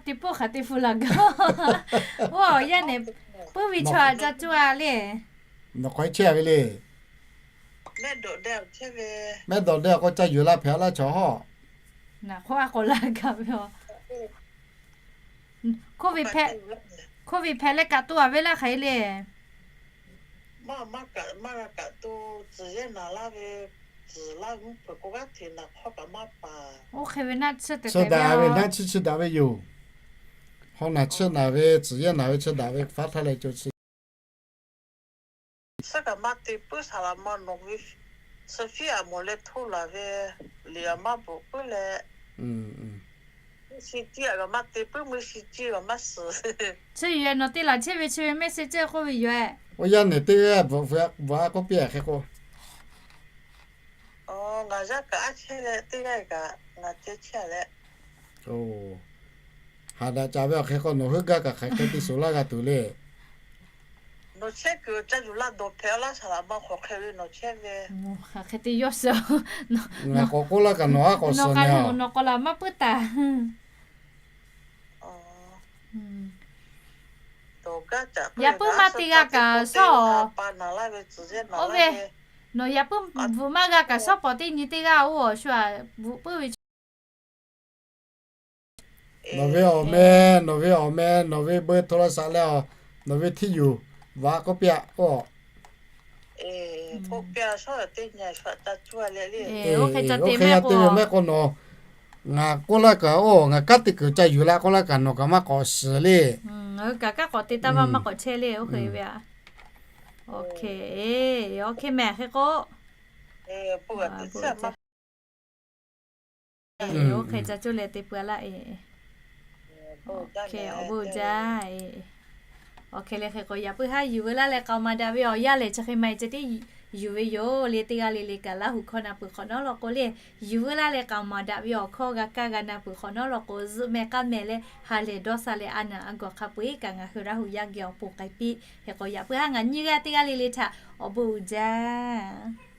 te puiˉ hk'aˬ te hpu laˬ gaˇ. Oˇ awˬ yanˇ nehˬ puiˉ ve chaw aꞈ ca cuˇ a le. Nawˬ k'awꞈ chehˇ ve le. Mehˆ dawˬ deh k'o ca yuˬ la hpehꞈ laˇ chaw hawˉ. Naˬ hk'oˆ a k'awꞈ laˇ gaˬ ve a. Hkoˇ ve hpehꞈ leh kaꞈ toˇ a ve laˇ hk'aˬ e le. Oˇ hk'e ve naˆ tsuhˇ daꞈ ve, naˆ tsuhˇ tsuhˇ daꞈ ve yoˬ. Hk'aw naˬ chi naˬ ve tcuhˬ yehˇ naˬ ve chi daꞈ ve faˉ htaˇ leh co chi. Suhˉ kaꞈ maˇ te puiˉ saˍ laꞈ ma nawˬ ve, suhˉ fiˉ aꞈ moˍ leh htoˇ laˬ ve, liꞈ aꞈ maˇ bvuhꞈ puiˉ leh, mvuhˇ shi ciˇ aꞈ kaꞈ maˇ te puiˉ, mvuhˇ shi ciˇ kaꞈ maˇ suhˍ. Chi yoˬ, nawˬ te laˬ chehˇ ve chi ve mehˆ se cehˇ k'oˆ ve yoˬ. Oˇ yaˇ nehˬ teˇ g'aˇ bvuhꞈ a k'oˆ piˇ a hk'e k'o. Ngaˬ yaˇ kaꞈ aˉ chehˇ leh teˇ g'aˇ kaꞈ ngaˬ ceh chehˇ leh. Haꞈ daꞈ ca ve awˬ hk'e k'o nawˬ heuˆ gaˇ kaꞈ hk'aˬ hk'e te shuˍ laˇ g'a tuˬ le. Nawˬ chehˇ kuiˬ ca yuˬ laˇ dawˬ hpehꞈ a laˇ saˍ laꞈ ma hk'aˬ hk'e ve nawˬ chehˇ ve. Hk'aˬ hk'e te yawˇ suh. Ngaˬ k'awꞈ k'oˆ laˇ kaꞈ nawˬ aˉ k'awꞈ suhˍ nawˬ k'ai nawˬ k'awꞈ la maˇ puiˉ taˍ. Yaꞈ puiˉ maˇ te g'a kaꞈ shawˉ. Oˇ ve, nawˬ yaꞈ puiˉ bvuhꞈ maˇ g'a kaꞈ shawˉ pawˍ teˇ nyi teˇ g'aˇ oˇ awˬ shu aꞈ bvuhꞈ puiˉ ve. Nawˬ ve awˬ meh, nawˬ ve awˬ meh, nawˬ ve เบอร์โทรศัพท์ leh a, nawˬ ve ที่อยู่ vaꞈ k'oˆ piˇ a oˇ. Oˇ hk'e ca te maˇ k'o, mehˆ k'o nawˬ, ngaˬ k'oˆ laˇ kaꞈ oˇ, ngaˬ kanˉ te kuiˬ ca yuˬ leh k'oˆ laˇ kaꞈ nawˬ kaꞈ maˇ k'awꞈ shiˍ le. Ngaˬ hui kaꞈ kanˉ k'awꞈ te taˇ maˇ maˇ k'awꞈ chehˇ le oˇ hk'e ve a. Oˇ hk'e mehˍ hk'e k'o, oˇ hk'e ca coˇ leh te peuˬ laˇ e. Awˬ bon jaˇ. Awˬ hk'e leh hk'e k'o yaꞈ puiˉ haˉ yuˬ veu laˇ leh k'aoˍ maˍ daꞈ ve awˬ yanˇ lehˬ chi hk'e maˇ heˆ ceh tiˉ yuˬ ve yoˬ le. Teˇ g'aˇ le le kaꞈ Laˇ huˍ hkawˇ na peuˬ hk'awꞈ nawˉ lawˬ k'o le, yuˬ veu laˇ leh k'aoˍ maˍ daꞈ ve awˬ hkawˇ g'a kaˇ g'a na peuˬ hk'awꞈ nawˉ lawˬ k'o, zuhꞈ meh k'aˉ meh leh ha lehˬ dawˇ sha leh a naˬ a gawˬ hk'a peu-eˬ kaꞈ ngaˬ hui Laˇ huˍ yaˇ geh awˬ pon k'ai piˇ. Hk'e k'o yaꞈ puiˉ haˉ ngaˬ nyiˇ g'aˇ teˇ g'aˇ le le htaꞈ awˬ bon uiˍ jaˇ.